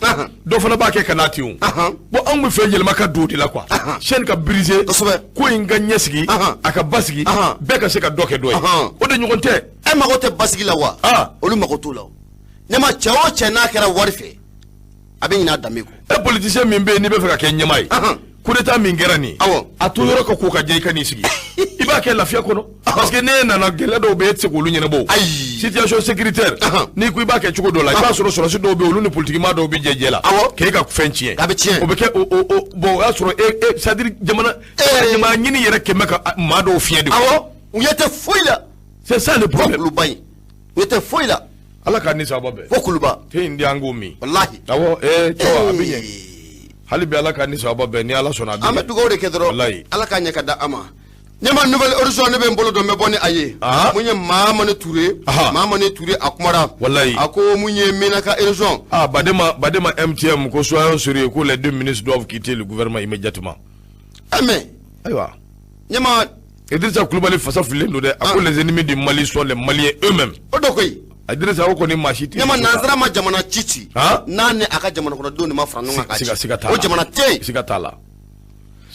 dɔ fana b'a kɛ ka n'a ten. O bon, anw bɛ fɛ yɛlɛma ka don o de la quoi, chaîne ka briser, ko in ka ɲɛsigi, a ka basigi, bɛɛ ka se ka dɔ kɛ dɔ ye, o de ɲɔgɔn tɛ. E mago tɛ basigi la wa? Olu mago t'o la. Ne ma, cɛ o cɛ n'a kɛra wari fɛ, a bɛ ɲinɛ a danbe kɔ. E politicien min bɛ yen n'i bɛ fɛ ka kɛ ɲɛmaa ye, coup d'état min kɛra nin ye, a to yɔrɔ ka ko ka jɛ, i ka n'i sigi, i b'a kɛ lafiya kɔnɔ, parce que n'e nana, gɛlɛya dɔw bɛ yen, e tɛ se k'olu ɲɛnabɔ. Ayi. Situation sécuritaire, n'i ko i b'a kɛ cogo dɔ la, i b'a sɔrɔ sɔrɔdasi dɔw bɛ yen, olu ni politikimaa dɔw bɛ jɛ jɛ la k'e ka fɛn tiɲɛ. A bɛ tiɲɛ. O bɛ kɛ o bon, o y'a sɔrɔ e, c'est à dire jamana ɲɛmaa ɲini yɛrɛ kɛmɛ ka maa dɔw fiɲɛ de. Awɔ, u ɲɛ tɛ foyi la. C'est ça le problème. Kuluba in, u ɲɛ tɛ foyi la. Ala k'a ni sababa bɛn. Fo kuluba. Te in di, an k'o min. Walahi. Awɔ, cɛwa, a bɛ ɲɛ hali bi, Ala k'a ni sababa bɛn, ni Ala sɔnna a bɛ An bɛ ɲɛ. dugawu de kɛ dɔrɔn. Walahi. Ala k'a ɲɛ ka da an ma. Ɲɛma, Nouvel Horizon, ne bɛ n bolo dɔn, n bɛ bɔ ni a ye. Mun ye Mahamani Ture? Mahamani Ture, a kumara. Walahi. A ko mun ye Menaka région. Ah, Badema, Badema MTM ko soyons sérieux, ko les deux ministres doivent quitter le gouvernement immédiatement. Eh mais. Ayiwa. Ɲɛma. Idrissa Coulibaly fasa fililen don dɛ, a ko les ennemis du Mali sont les Maliens eux-mêmes. O dɔ koyi. Idrissa, o kɔni maa si tɛ. Ɲɛma, nanzara ma jamana ci ci n'a ni a ka jamana kɔnɔdenw de ma fara ɲɔgɔn kan k'a ci. Siga t'a la. O jamana tɛ yen. Siga t'a la.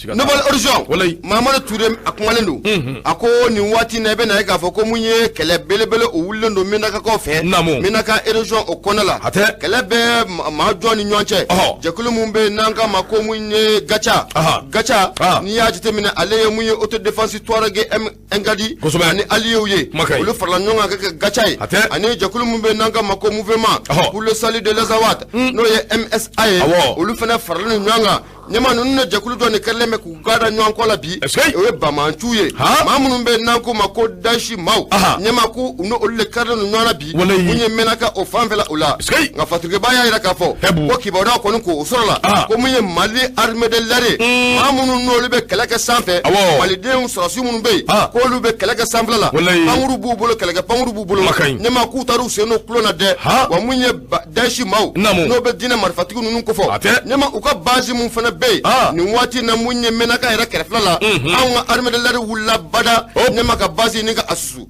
Nouvel Horizon. Walayi. Mahamadu Ture, a kumalen don. A ko nin waati in na, i bɛ na ye k'a fɔ ko mun ye kɛlɛ belebele o wulilen don Menakakaw fɛ. Naamu. Menaka région o kɔnɔna la. A tɛ. Kɛlɛ bɛ maa jɔn ni ɲɔgɔn cɛ. Jɛkulu mun bɛ yen n'an k'a ma ko mun ye Gaca. Gaca, n'i y'a jateminɛ, ale ye mun ye autodéfense Touareg M Ngadi. Ani alliés ye. Olu farala ɲɔgɔn kan ka kɛ Gaca ye. A tɛ. Ani jɛkulu mun bɛ yen n'an k'a ma ko Mouvement pour le salut de l'Azawad. N'o ye MSA ye. Olu fana faralen ɲɔgɔn kan. Ɲɛma, ninnu ni jɛkulu dɔ nin kɛlen bɛ k'u gada ɲɔgɔn kɔ la bi, o ye banbaanciw ye, maa minnu bɛ n'an k'o ma ko Daesh maaw. Ɲɛma, ko u n'olu de karilen don ɲɔgɔn na bi, mun ye Menaka o fanfɛla o la. Nka Fatirikɛba y'a jira k'a fɔ ko kibaruya kɔni ko o sɔrɔ la ko mun ye Mali armée de l'air ye, maa minnu n'olu bɛ kɛlɛ kɛ sanfɛ, malidenw sɔrɔdasi minnu bɛ yen k'olu bɛ kɛlɛ kɛ sanfɛla la, pankuru b'u bolo, kɛlɛkɛ pankuru b'u bolo. Ɲɛma, k'u taar'u sen don kulon na dɛ. Wa mun ye Daesh maaw n'o bɛ diinɛ marifatigi ninnu kofɔ, ɲɛma, u ka base mun fana bɛ yen nin waati na, mun ye Menaka yɛrɛ kɛrɛfɛla la, anw ka armée de l'air wulila bada, ɲɛma, ka base nin ka a susu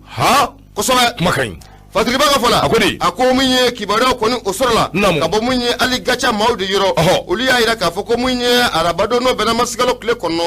kosɛbɛ. Kuma ka ɲi. Fatiriba ka fɔ la, a ko di? A ko mun ye kibaruya kɔni o sɔrɔ la ka bɔ mun ye hali Gaca maaw de yɔrɔ, olu y'a jira k'a fɔ ko mun ye arabadon n'o bɛnna marisikalo tile 9 ma,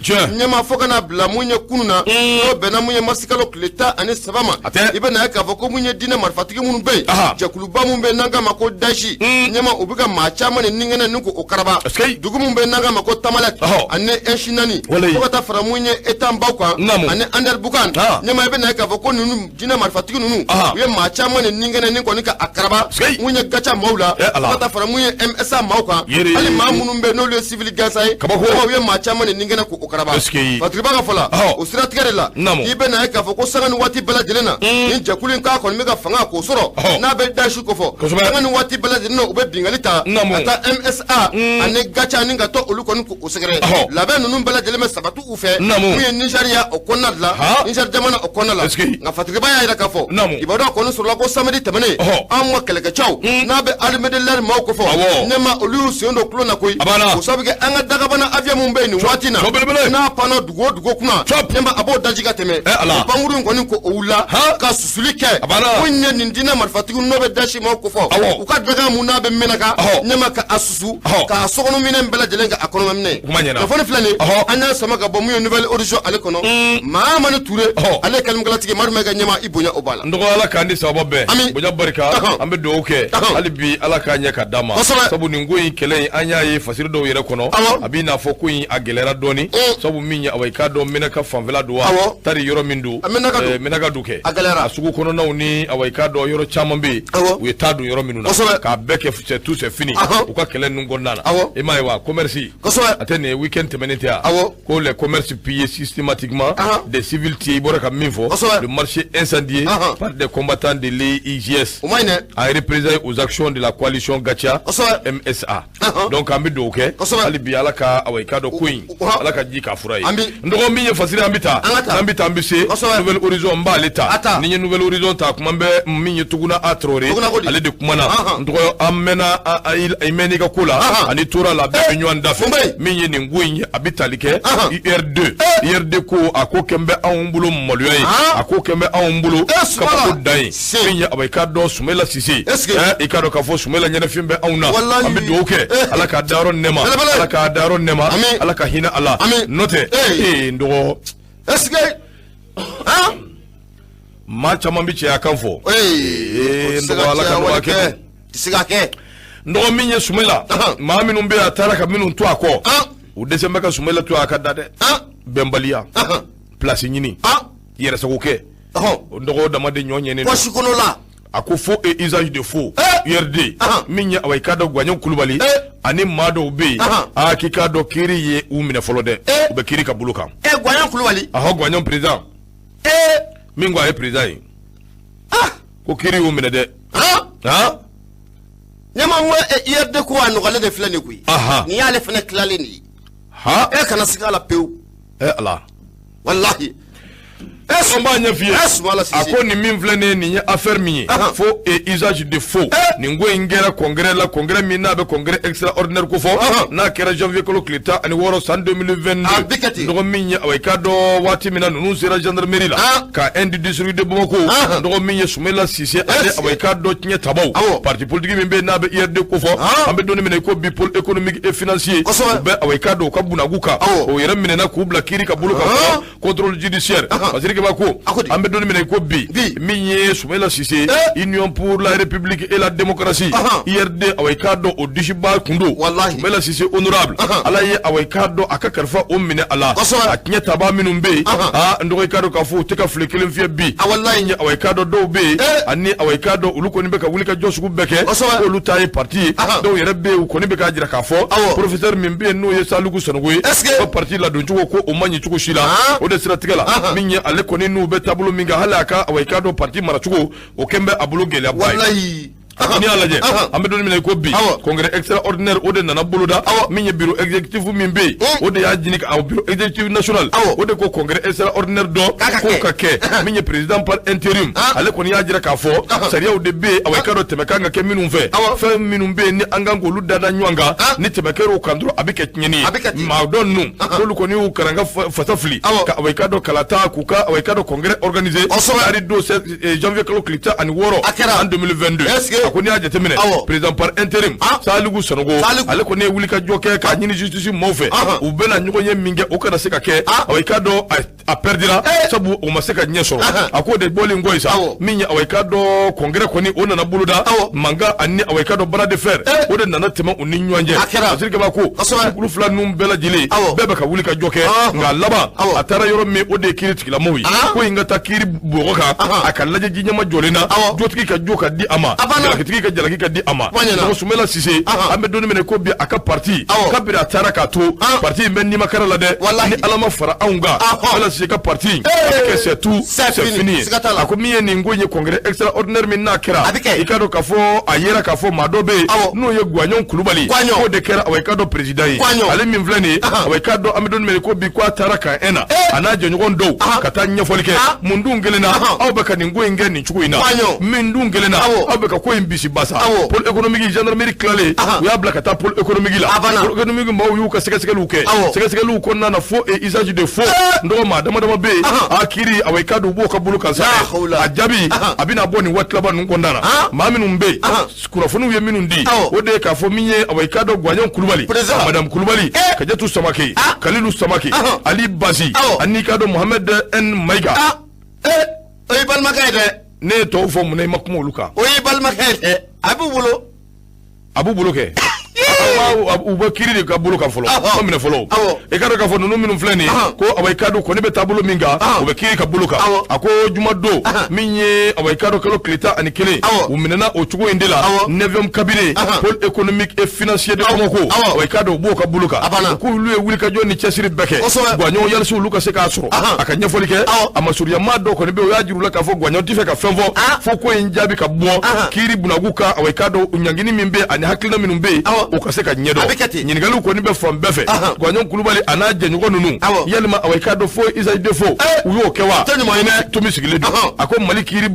ɲɛma, fo ka na bila mun ye kunun na, n'o bɛnna mun ye marisikalo tile 13 ma, i bɛ na ye k'a fɔ ko mun ye diinɛ marifatigi minnu bɛ yen, jɛkuluba mun bɛ yen n'an k'a ma ko Daesh, ɲɛma, u bɛ ka maa caman ni ninkɛnɛ ni k'o karaba, dugu mun bɛ yen n'an k'a ma ko Tamalɛt ani Ɛnsinani, fo ka taa fara mun ye Etanbaw kan ani Andɛribukan. Ɲɛma, i bɛ na ye k'a fɔ ko ninnu diinɛ marifatigi ninnu, u ye maa caman ni ninkɛnɛ ni kɔni ka a karaba mun ye Gaca maaw la, fo ka taa fara mun ye MSA maaw kan, hali maa minnu bɛ yen n'olu ye civil gansan ye, u ye maa caman ni ninkɛnɛ k'o karaba. Fatiriba ka fɔ la, o siratigɛ de la, i bɛ na ye k'a fɔ ko sanga ni waati bɛɛ lajɛlen na, nin jɛkulu in k'a kɔni bɛ ka fanga k'o sɔrɔ n'a bɛ Daesh kofɔ, sanga ni waati bɛɛ lajɛlen na, u bɛ binkanni ta ka taa MSA ani Gaca ni ka taa olu kɔni k'o sɛgɛrɛ. Labɛn ninnu bɛɛ lajɛlen bɛ sabati u fɛ mun ye Nizeriya o kɔnɔna de la, Nizɛri jamana o kɔnɔna la. Nka Fatiriba y'a jira k'a fɔ kibaruya kɔni sɔrɔla ko samedi tɛmɛnen, anw ka kɛlɛkɛcɛw n'a bɛ armée de l'air maaw kofɔ, ɲɛma, olu y'u sen don kulon na koyi, o sabu kɛ an ka dagabana avion mun bɛ yen nin waati na, n'a panna dugu o dugu kunna, ɲɛma, a b'o daji ka tɛmɛ. O pankuru in kɔni ko o wulila ka susuli kɛ mun ye nin diinɛ marifatigi n'o bɛ Daesh maaw kofɔ, u ka daga mun n'a bɛ Menaka, ɲɛma, ka a susu k'a sokɔnɔ minɛn bɛɛ lajɛlen ka a kɔnɔma minɛ. Kunnafoni filɛ nin, an y'a sama ka bɔ mun ye Nouvel Horizon ale kɔnɔ. Mahamani Ture, ale ye kalimakalatigi Madu Mayiga, ɲɛma, i bonya o b'a la. N dɔgɔ, Ala k'an ni sababa bɛn, bonya barika, an bɛ dugawu kɛ hali bi, Ala k'a ɲɛ ka d'an ma, sabu nin ko in, kɛlɛ in, an y'a ye fasiri dɔw yɛrɛ kɔnɔ, a b'i n'a fɔ ko in a gɛlɛyara dɔɔni, sabu min ye, awa, i k'a dɔn Menaka fanfɛla don wa, tari yɔrɔ min don, Menaka don kɛ, a sugu kɔnɔnaw ni, awa, i k'a dɔn yɔrɔ caman bɛ yen, u ye taa don yɔrɔ minnu na k'a bɛɛ kɛ c'est tout, c'est fini u ka kɛlɛ ninnu kɔnɔna na. I m'a ye wa, commerce a tɛ nin ye week-end tɛmɛnen tɛ yan ko les commerces pillés systématiquement, des civils tués, i bɔra ka min fɔ, le marché incendié par des combattants de l'EIGS en représailles aux actions de la coalition Gatia MSA. Donc an bɛ dugawu kɛ hali bi, Ala ka, awa, i k'a dɔn ko in, Ala ka ji k'a fura ye. N dɔgɔ, min ye fasiri, an bɛ taa, n'an bɛ taa, an bɛ se Nouvel Horizon, n b'ale ta. Ni n ye Nouvel Horizon ta, kuma bɛ min ye Tuguna A Traoré, ale de kumana. N dɔgɔ, an mɛnna, i mɛnna i ka ko la ani tora la, bɛɛ bɛ ɲɔgɔn da fɛ. Min ye nin ko in ye, a bɛ tali kɛ URD. URD ko a ko kɛn bɛ anw bolo maloya ye, a ko kɛn bɛ anw bolo kabako dan ye. ye min ye awa i k'a dɔn Sumayila Sise, i k'a dɔn k'a fɔ Sumayila ɲɛnafin bɛ anw na, an bɛ dugawu kɛ Ala k'a dayɔrɔ nɛɛma, Ala k'a dayɔrɔ nɛɛma, Ala ka hinɛ a la, n'o tɛ ee n dɔgɔ est-ce que maa caman bɛ cɛya kan fɔ, ee n dɔgɔ Ala ka nɔgɔya kɛ, tɛ se ka kɛ. N dɔgɔ min ye Sumayila, maa minnu bɛ yen a taara ka minnu to a kɔ, u dɛsɛ bɛ ka Sumayila to a ka da dɛ, bɛnbaliya, place ɲini, yɛrɛsago kɛ, o dɔgɔ dama de ɲɔ ɲɛnen don. Poche kɔnɔ la. A ko faux et usage de faux URD min ye awa i k'a dɔn Gwaɲɔn Kulubali ani maa dɔw bɛ yen, aa k'i k'a dɔn kiiri ye u minɛ fɔlɔ dɛ, u bɛ kiiri ka bolo kan. Gwaɲɔn Kulubali. Ahɔ, Gwaɲɔn président. Min ko a ye président ye. Ko kiiri y'u minɛ dɛ. Ɲɛma n ko URD ko a nɔgɔlen de filɛ nin koyi. Nin y'ale fana tilalen de ye. E kana siga a la pewu. Ala. Walahi. An b'a ɲɛf'i ye, a ko nin min filɛ nin ye, nin ye affaire min ye, faux et usage de faux, nin ko in kɛra congrès la, congrès min n'a bɛ congrès extraordinaire ko fɔ, n'a kɛra janvier kalo tile 16 san 2022. Dɔgɔ min ye awa i k'a dɔn waati min na ninnu sera gendarmerie la ka un du district de Bamako, dɔgɔ min ye Sumayila Sise ale awa i k'a dɔn tiɲɛ tabaw parti politique min bɛ yen n'a bɛ URD ko fɔ, an bɛ don min na i ko bi pôle économique et financier, u bɛ awa i k'a dɔn u ka bunagu kan, o yɛrɛ minɛna k'u bila kiiri ka bolo kan, contrôle judiciaire. Parce que ko an bɛ don min na i ko bi, min ye Sumayila Sise, Union pour la République et la démocratie, URD, awa i k'a dɔn o disiba kun don. Sumayila Sise honorable, Ala ye awa i k'a dɔn a ka kalifa o minɛ a la, a tiɲɛ tabaa minnu bɛ yen, aa n dɔgɔ i k'a dɔn k'a fɔ u tɛ ka file kelen fiyɛ bi, min ye awa i k'a dɔn dɔw bɛ yen ani awa i k'a dɔn olu kɔni bɛ ka wuli ka jɔ sugu bɛɛ kɛ, k'olu ta ye parti ye, dɔw yɛrɛ bɛ yen u kɔni bɛ k'a jira k'a fɔ professeur min bɛ yen n'o ye Saliku Sanogo ye, ko parti ladoncogo ko o ma ɲɛ cogo si la, o de siratigɛ la min ye ale kɔni n'u bɛ taabolo min kan, hali a ka awa i k'a dɔn parti maracogo o kɛn bɛ a bolo gɛlɛyaba ye. N'i y'a lajɛ an bɛ don min na i ko bi, congrès extraordinaire o de nana boloda, min ye bureau exécutif min bɛ yen, o de y'a ɲini ka bureau exécutif national, o de ko congrès extraordinaire dɔ k'o ka kɛ, min ye président par intérim, ale kɔni y'a jira k'a fɔ sariyaw de bɛ yen awa i k'a dɔn tɛmɛ kan ka kɛ minnu fɛ, fɛn minnu bɛ yen ni an kan k'olu da ɲɔgɔn kan, ni tɛmɛ kɛra o kan dɔrɔn a bɛ kɛ tiɲɛni ye. Maa dɔ ninnu k'olu kɔni y'u karanka fasa fili ka awa i k'a dɔn kalata k'u ka awa i k'a dɔn congrès organisé ari don janvier kalo tile 16 an 2022. A ko n'i y'a jateminɛ président par intérim Saliku Sanogo, ale kɔni ye wulikajɔ kɛ k'a ɲini justice maaw fɛ, u bɛna ɲɔgɔn ye min kɛ o kana se ka kɛ, awa i k'a dɔn a perdira, sabu o ma se ka ɲɛ sɔrɔ. A k'o de bɔlen kɔ yen sa, min ye awa i k'a dɔn congrès kɔni o nana boloda, mankan ani awa i k'a dɔn bras de fer o de nana tɛmɛ u ni ɲɔgɔn cɛ. Basiri Kaba ko olu fila ninnu bɛɛ lajɛlen bɛɛ bɛ ka wulikajɔ kɛ, nka laban a taara yɔrɔ min o de ye kiiri tigilamɔgɔw ye, ko in ka taa kiiri bɔgɔ kan, a ka lajɛ ji ɲɛma jɔlen na, jotigi ka jo ka di a ma, jalakitigi ka jalaki ka di a ma. Sumayila Sise, an bɛ don min na ko bi a ka parti kabini a taara k'a to parti in bɛ nimakara la dɛ, ni Ala ma fara anw kan, Sumayila Sise ka parti a bɛ kɛ c'est tout, c'est fini ye. A ko min ye nin ko in ye congrès extraordinaire min n'a kɛra, i k'a dɔn k'a fɔ a yera k'a fɔ maa dɔ bɛ yen n'o ye Gwaɲɔn Kulubali, k'o de kɛra awa i k'a dɔn président ye, ale min filɛ nin ye awa i k'a dɔn an bɛ don min na ko bi k'a taara kan un na a n'a jɛɲɔgɔn dɔw ka taa ɲɛfɔli kɛ, mun dun kelen na aw bɛ ka nin ko in kɛ nin cogo in na, min dun kelen na aw bɛ ka ko in bisi basa. Pôle économique gendarmerie tilalen u y'a bila ka taa pôle économique la, pôle économique maaw y'u ka sɛgɛsɛgɛliw kɛ, sɛgɛsɛgɛliw kɔnɔna na faux et usage de faux, n dɔgɔ maa dama dama bɛ yen a kiiri awa i k'a dɔn u b'o ka bolo kan sa, a jaabi a bɛna bɔ nin waati laban ninnu kɔnɔna na, maa minnu bɛ yen kunnafoniw ye minnu di, o de ye k'a fɔ min ye awa i k'a dɔn Gwaɲɔn Kulubali, madame Kulubali, Kajatu Samake, Kalilu Samake, Ali Basi, ani i k'a dɔn Mohamed N Mayiga. O y'i balimakɛ ye dɛ. Ne ye tɔw fɔ mun na i ma kuma olu kan? O y'i balimakɛ ye dɛ, a b'u bolo. A b'u bolo kɛ. U bɛ kiiri de ka bolo kan fɔlɔ, ma minɛ fɔlɔ. I k'a dɔn k'a fɔ ninnu minnu filɛ nin ye, ko awa i k'a dɔn kɔni bɛ taabolo min kan, u bɛ kiiri ka bolo kan. A ko jumadon min ye awa i k'a dɔn kalo tile 11, u minɛna o cogo in de la, 9e cabinet pôle économique et financier de Bamako, awa i k'a dɔn u b'o ka bolo kan. U k'olu ye wulikajɔ ni cɛsiri bɛɛ kɛ, Gwaɲɔn yalisi olu ka se k'a sɔrɔ, a ka ɲɛfɔli kɛ. A masurunya maa dɔw kɔni bɛ yen, u y'a jira u la k'a fɔ Gwaɲɔn tɛ fɛ ka fɛn fɔ fo ko in jaabi ka bɔ kiiri bunagu kan, awa i k'a dɔn ɲangini min bɛ yen ani hakilina minnu bɛ yen, o ka se ka ɲɛdɔn. Ɲininkaliw kɔni bɛ fan bɛɛ fɛ, Gwaɲɔn Kulubali a n'a jɛɲɔgɔn ninnu, yalima awa i k'a dɔn faux usage de faux u y'o kɛ wa? Tomi sigilen don. A ko Mali kiiri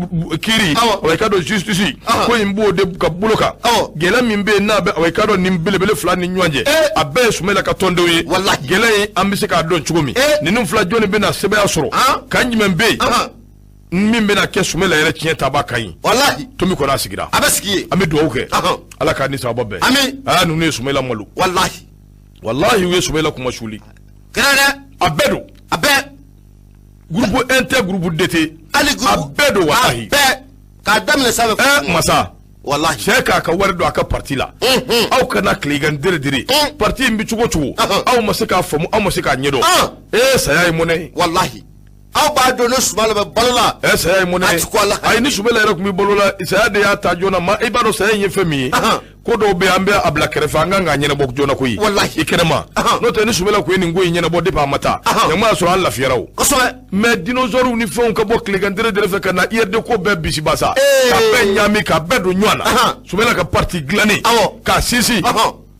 awa i k'a dɔn justice ko in b'o de ka bolo kan, gɛlɛya min bɛ yen n'a bɛ awa i k'a dɔn nin belebele fila ni ɲɔgɔn cɛ, a bɛɛ ye Sumayila ka tɔndenw ye. Gɛlɛya in an bɛ se k'a dɔn cogo min, ninnu fila jɔnni bɛna sɛbɛya sɔrɔ, kan jumɛn bɛ yen? Min bɛna kɛ Sumala yɛrɛ tiɲɛ ta b'a ka ɲi. Walahi. Tomi kɔni a sigira. A bɛ sigi yen. An bɛ dugawu kɛ. Ala k'a ni sababa bɛn. Ami. Aa ninnu ye Sumala malo. Walahi. Walahi u ye Sumala kuma suli. Kɛra dɛ. A bɛɛ don. A bɛɛ. Groupe 1 tɛ groupe 2 tɛ. Hali groupe. A bɛɛ don walahi. A bɛɛ. K'a daminɛ sanfɛ. Ɛ masa. Walahi. Cɛ k'a ka wari don a ka parti la. Aw kana tilegan dere dere. Parti in bɛ cogo cogo. Aw ma se k'a faamu, aw ma se k'a ɲɛdɔn. Ee saya ye mɔnɛ ye. Walahi. Aw b'a dɔn ne Sumala bɛ balo la. Ɛ saya ye mɔnɛ ye. Ayi ni Sumala yɛrɛ tun bɛ balo la, saya de y'a ta joona. Ma i b'a dɔn saya in ye fɛn min ye. Ko dɔw bɛ yen an bɛ a bila kɛrɛfɛ, an kan k'a ɲɛnabɔ joona koyi. Walahi. I kɛnɛma. N'o tɛ ni Sumala tun ye nin ko in ɲɛnabɔ depuis a ma taa. Ɲama y'a sɔrɔ an lafiyara o. Kosɛbɛ. Mais dinosaures ni fɛnw ka bɔ tilegan dere dere fɛ ka na IRD ko bɛɛ bisibasa. Ka bɛɛ ɲaami ka bɛɛ don ɲɔgɔn na. Sumala ka parti dilannen. K'a sinsin.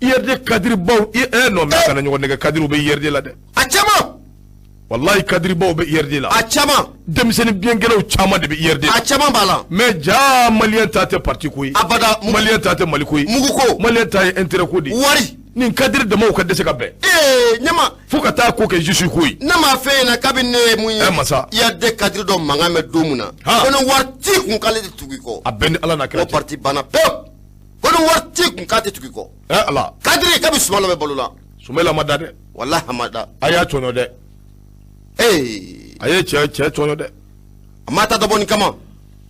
IRD cadre baw non mais a kana ɲɔgɔn nɛgɛ, cadre bɛ IRD la dɛ. A caman. Wallahi cadre baw bɛ IRD la. A caman. Denmisɛnnin binkɛnɛw caman de bɛ IRD la. A caman b'a la. Mais ja malien ta tɛ parti ko ye. Abada. Malien ta tɛ Mali ko ye. Mugu ko. Malien ta ye intérêt ko de ye. Wari. Nin cadre damaw ka dɛsɛ ka bɛn. Ee ɲama. Fo ka taa ko kɛ juge ko ye. Ne m'a f'e ɲɛna kabini ne ye mun ye. Ɛ masa. IRD cadre dɔ mankan mɛn don min na. Ko ni wari t'i kun k'ale tɛ tugu i kɔ. A bɛɛ ni Ala n'a kira cɛ. Ko parti banna pewu. Ko ni wari t'i kun k'a tɛ tugu i kɔ. Ɛ Ala. Cadre kabi Sumala bɛ balo la. Sumala ma da dɛ. Walahi a ma da. A y'a tɔɲɔ dɛ. Ee. A ye cɛ tɔɲɔ dɛ. A ma ta dabɔ nin kama.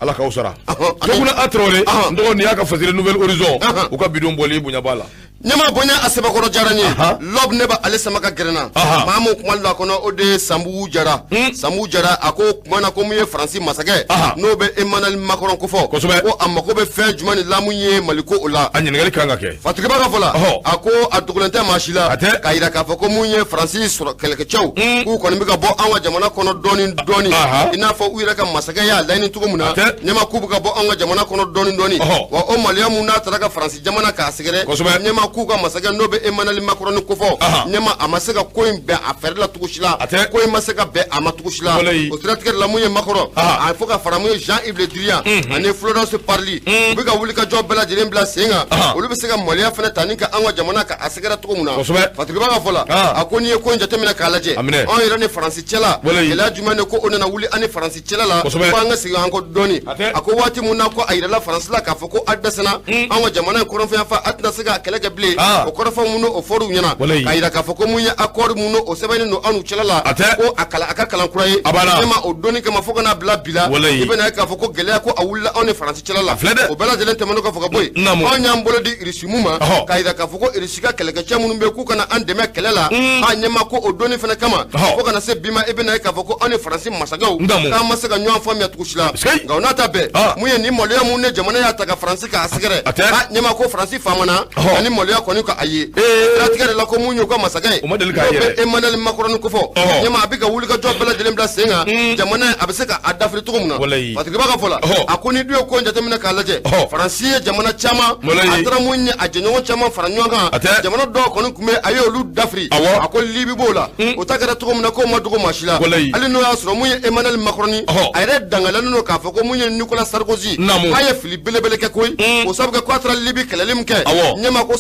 Ala k'aw sara. Toguna a Tarawele. N dɔgɔ nin y'a ka fasiri Nouvel Horizon. U ka bidon bɔli bonya b'a la. Ɲama bonya a sɛbɛkɔrɔ diyara n ye. Lɔb ne b'ale sama ka gɛrɛ n na. Maa mun kuma la kɔnɔ o de ye Sanbu Jara. Sanbu Jara a ko kuma na ko mun ye Faransi masakɛ. N'o bɛ Emmanuel Macron ko fɔ. Kosɛbɛ. Ko a mako bɛ fɛn jumɛn de la mun ye Mali ko o la. A ɲininkali kan ka kɛ. Fatigiba ka fɔ la. A ko a dogolen tɛ maa si la. A tɛ. K'a yira k'a fɔ ko mun ye Faransi sɔrɔ kɛlɛkɛcɛw. K'u kɔni bɛ ka bɔ an ka jamana kɔnɔ dɔɔni dɔɔni. I n'a fɔ u yɛrɛ ka masakɛ y'a laɲini cogo min na. Ɲama k'u bɛ ka bɔ an ka jamana kɔnɔ dɔɔni dɔɔni. Wa o maloya mun n'a taara ka Faransi jamana k'a sɛgɛrɛ. Kosɛbɛ. Ɲama k'u ka masakɛ n'o bɛ Emmanuel Macron kofɔ. Ɲama a ma se ka ko in bɛn a fɛrɛ la cogo si la. Ko in ma se ka bɛn a ma cogo si la. O siratigɛ de la mun ye Macron. A fo ka fara mun ye Jean-Yves Le Drian ani Florence Parly. U bɛ ka wuli ka jɔ bɛɛ lajɛlen bila sen kan. Olu bɛ se ka maloya fana ta ni ka an ka jamana ka a sɛgɛrɛ cogo min na. Fatigiba ka fɔ la. A ko n'i ye ko in jateminɛ k'a lajɛ. Anw yɛrɛ ni Faransi cɛla. Gɛlɛya jumɛn de ko o nana wuli an ni Faransi cɛla la. Ko an ka segin an kɔ dɔɔni. A ko waati mun na ko a yirala Faransi la k'a fɔ ko a dɛsɛra an ka jamana in kɔrɔnfɛn fa a tɛna se ka kɛlɛ kɛ bilen. O kɔrɔfɔ minnu o fɔr'u ɲɛna. K'a yira k'a fɔ ko mun ye accord minnu o sɛbɛnnen don an n'u cɛla la. Ko a ka kalan kura ye. Ne ma o donni kama fo ka n'a bila bi la. I bɛna ye k'a fɔ ko gɛlɛya ko a wulila anw ni Faransi cɛla la. O bɛɛ lajɛlen tɛmɛnen kɔfɛ ka bɔ yen. Anw y'an bolo di Irisi ma. K'a yira k'a fɔ ko Irisi ka kɛlɛkɛcɛ minnu bɛ k'u kana an dɛmɛ kɛlɛ la. A ɲɛma ko o donni fana kama. Fo kana se bi ma i bɛna ye k'a fɔ ko anw ni Faransi masakɛw. K'an ma se ka ɲɔgɔn faamuya cogo si la. Nka o n'a ta bɛɛ. Mun ye nin maloya mun ne jamana y'a ta ka Faransi k'a sɛgɛrɛ. A ɲɛma ko Faransi faamana. Ani maloya kɔni ka a ye. Siratigɛ de la ko mun y'u ka masakɛ ye. O ma deli k'a yɛrɛ. N'o bɛ Emmanuel Macron ko fɔ. Ɲɛma a bɛ ka wuli ka jɔ bɛɛ lajɛlen bila sen kan. Jamana a bɛ se ka a dafiri cogo min na. Fatigiba ka fɔ la. A ko ni du ye ko in jateminɛ k'a lajɛ. Faransi ye jamana caman. A taara mun ye a jɛɲɔgɔn caman fara ɲɔgɔn kan. Jamana dɔw kɔni tun bɛ a ye olu dafiri. A ko Libi b'o la. O ta kɛra cogo min na k'o ma dogo maa si la. Hali n'o y'a sɔrɔ mun ye Emmanuel Macron a yɛrɛ dangalalen don k'a fɔ ko mun ye Nicolas Sarkozy. K'a ye fili belebele kɛ koyi. O sabu kɛ k'a taara Libi kɛlɛli min kɛ. Ɲɛma ko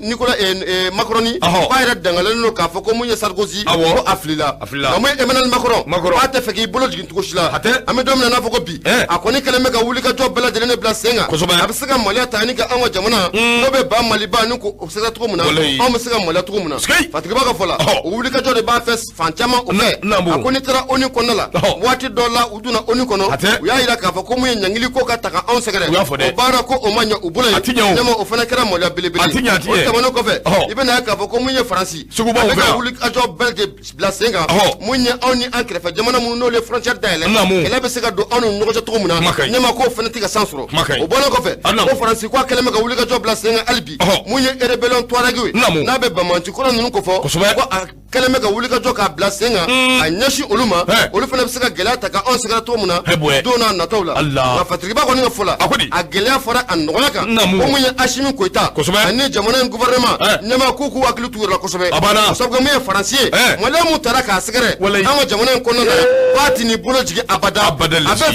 Nicolas Macron k'a yɛrɛ dangalalen don k'a fɔ ko mun ye Sarkozy ko a filila. Nka mun ye Emmanuel Macron k'a tɛ fɛ k'i bolo jigin cogo si la. An bɛ don min na n'a fɔ ko bi a kɔni kɛlen bɛ ka wuli ka jɔ bɛɛ lajɛlen bila sen kan. A bɛ se ka maloya ta ni ka an ka jamana n'o bɛ ba Maliba ni k'o sɛgɛrɛ cogo min na anw bɛ se ka maloya cogo min na. Fatigiba ka fɔ la o wuli ka jɔ de b'a fɛ fan caman o fɛ. A ko n'i taara ONU kɔnɔna la waati dɔ la u donna ONU kɔnɔ u y'a yira k'a fɔ ko mun ye ɲangili ko ka ta ka anw sɛgɛrɛ. O baara ko o ma ɲɛ u bolo yen. Ɲɛma o fana kɛra maloya belebele. O tɛmɛnen kɔfɛ i bɛna ye k'a fɔ ko mun ye Faransi a bɛ ka wuli ka jɔ bɛɛ de bila sen kan. Mun ye anw ni an kɛrɛfɛ jamana minnu n'olu ye frontière dayɛlɛ kɛlɛ bɛ se ka don anw ni ɲɔgɔn cɛ cogo min na. Ɲɛma k'o fana tɛ ka san sɔrɔ. O bɔlen kɔfɛ ko Faransi ko a kɛlen bɛ ka wuli ka jɔ bila sen kan hali bi. Mun ye rébellion Touareg ye n'a bɛ banbaanci kɔrɔ ninnu ko fɔ. Ko a kɛlen bɛ ka wuli ka jɔ k'a bila sen kan a ɲɛsin olu ma. Olu fana bɛ se ka gɛlɛya ta ka anw sɛgɛrɛ cogo min na don n'a nataw la. Nka Fatigiba kɔni ka fɔ la a gɛlɛya fɔra a nɔgɔya kan. Ko mun ye Assimi Goïta ani jamana in gouvernement ɲɛma k'u k'u hakili t'u yɛrɛ la kosɛbɛ. O sabu kɛ mun ye Faransi ye maloya mun taara k'a sɛgɛrɛ an ka jamana in kɔnɔna na k'a tɛ n'i bolo jigin abada. A bɛ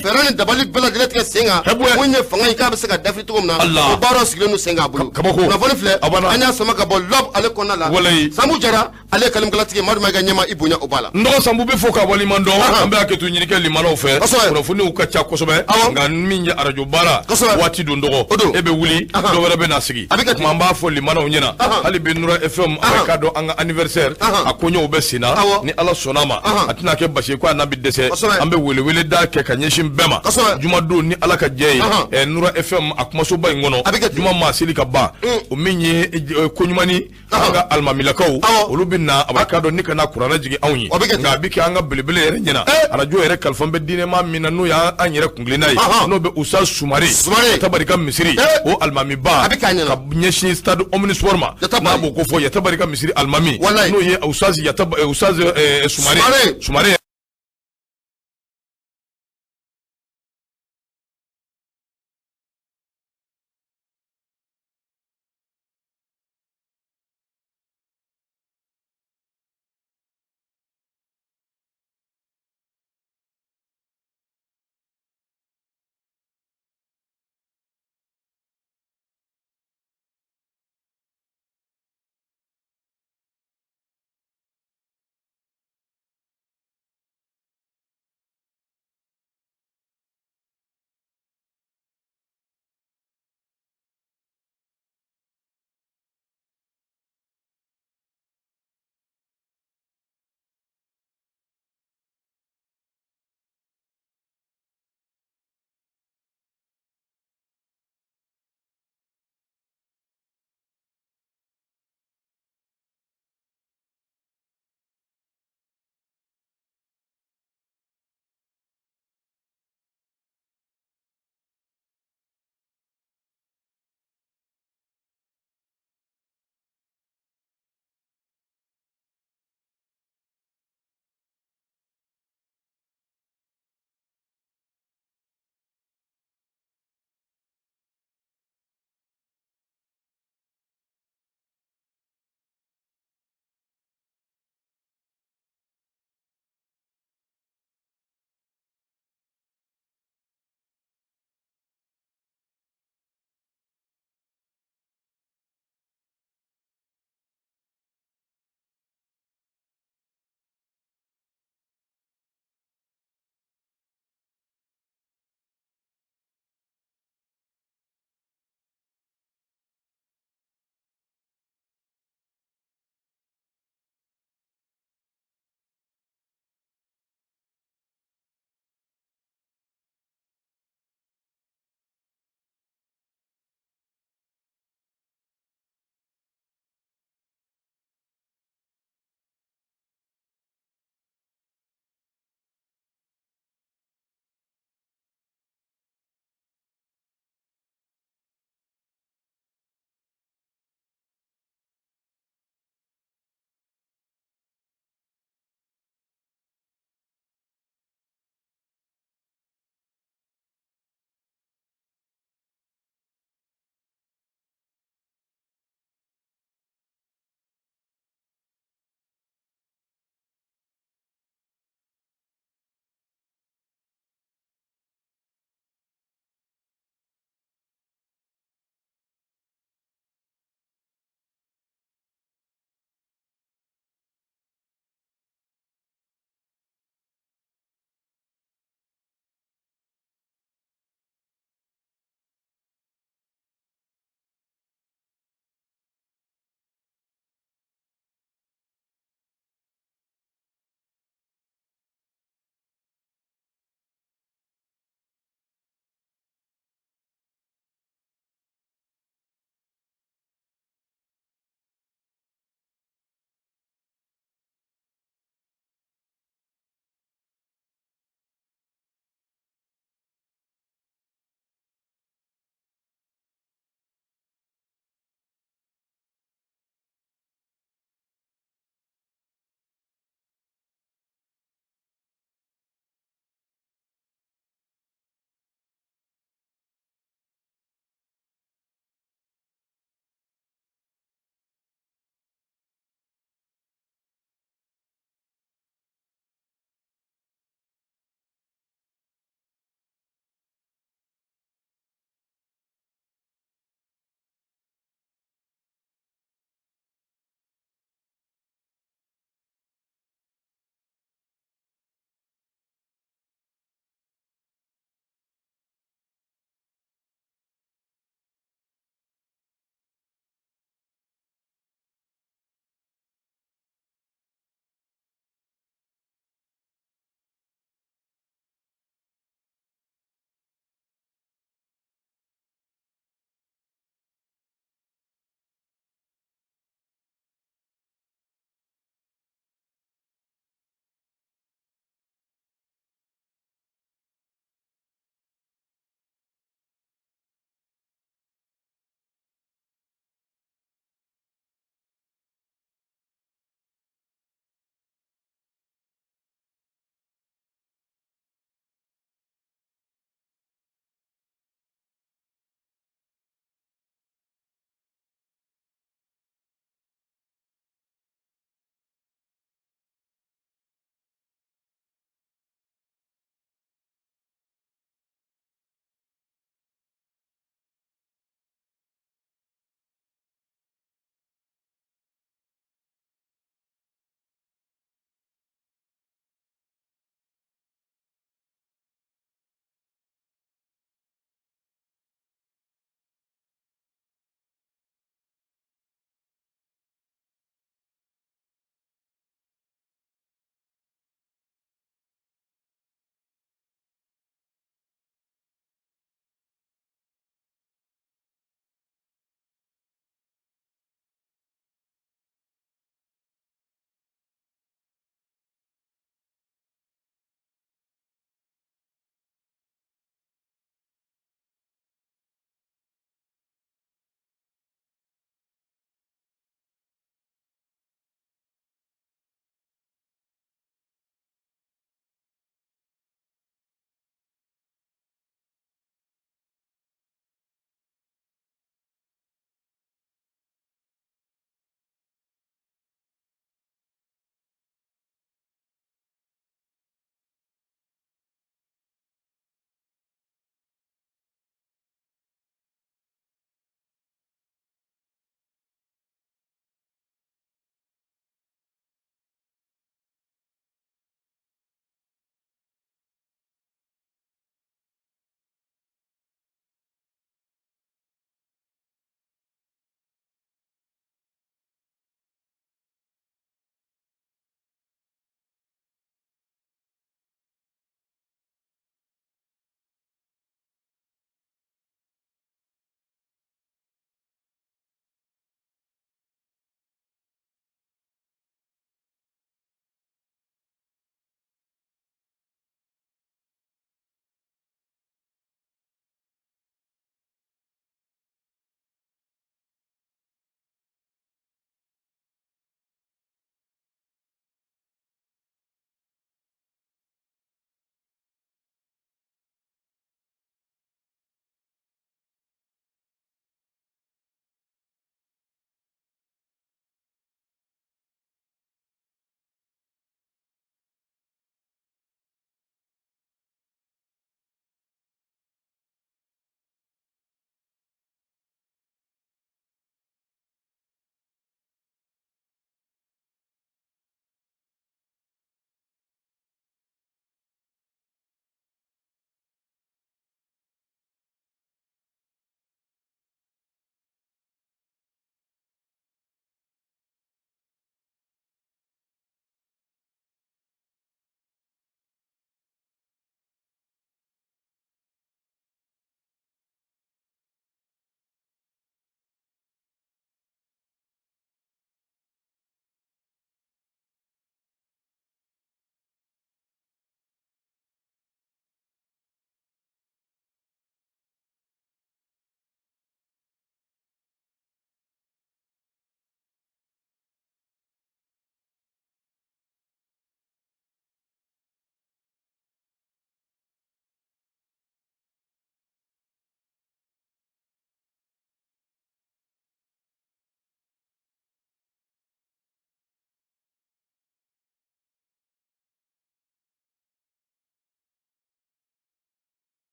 fɛɛrɛ ni dabali bɛɛ lajɛlen tigɛ sen kan. Mun ye fanga in k'a bɛ se ka dafiri cogo min na o baaraw sigilen don sen kan a bolo. Kunnafoni filɛ an y'a sama ka bɔ Lɔb ale kɔnɔna la. Sanbu Jara ale ye kalimukɛla. bɛɛ latigɛ maa dun ma i ka ɲɛma i bonya o b'a la. N dɔgɔ Sanbu bɛ fo ka waleɲuman dɔn. An bɛ hakɛto ɲini kɛ limanaw fɛ. Kunnafoniw ka ca kosɛbɛ. Nka min ye arajo baara waati don dɔgɔ. O don. E bɛ wuli, dɔ wɛrɛ bɛ na sigi. A bɛ kɛ ten. Tuma an b'a fɔ limanaw ɲɛna. Hali bi Nura FM, a k'a dɔn an ka anniversaire a koɲɛw bɛ sen na. Ni Ala sɔnna a ma, a tɛna kɛ basi ye ko a n'a bɛ dɛsɛ. An bɛ welewele da kɛ ka ɲɛsin bɛɛ ma. Jumadon ni Ala ka jɛ ye, Nura FM a kumasoba in kɔnɔ. A bɛ kɛ ten. Juma maa seli ka ban. O min ye koɲumanni an ka alimamilakaw, olu bɛ na a k'a dɔn ni ka na kuranɛ jigin anw ye. O bɛ kɛ ten. Nka a bɛ kɛ an ka belebele yɛrɛ ɲɛna. Arajo yɛrɛ kalifa bɛ diinɛmaa min na, n'o y'an yɛrɛ kuntilenna ye, n'o bɛ Usa Sumare. Sumare. Yatabarika misiri o alimamiba, A bɛ k'a ɲɛna. ka ɲɛsin stade omnisport ma. Yatabarika. N'a b'o ko fɔ Yatabarika misiri alimami, Walayi. n'o ye Usaz Usaz Sumare. Sumare. Sumare.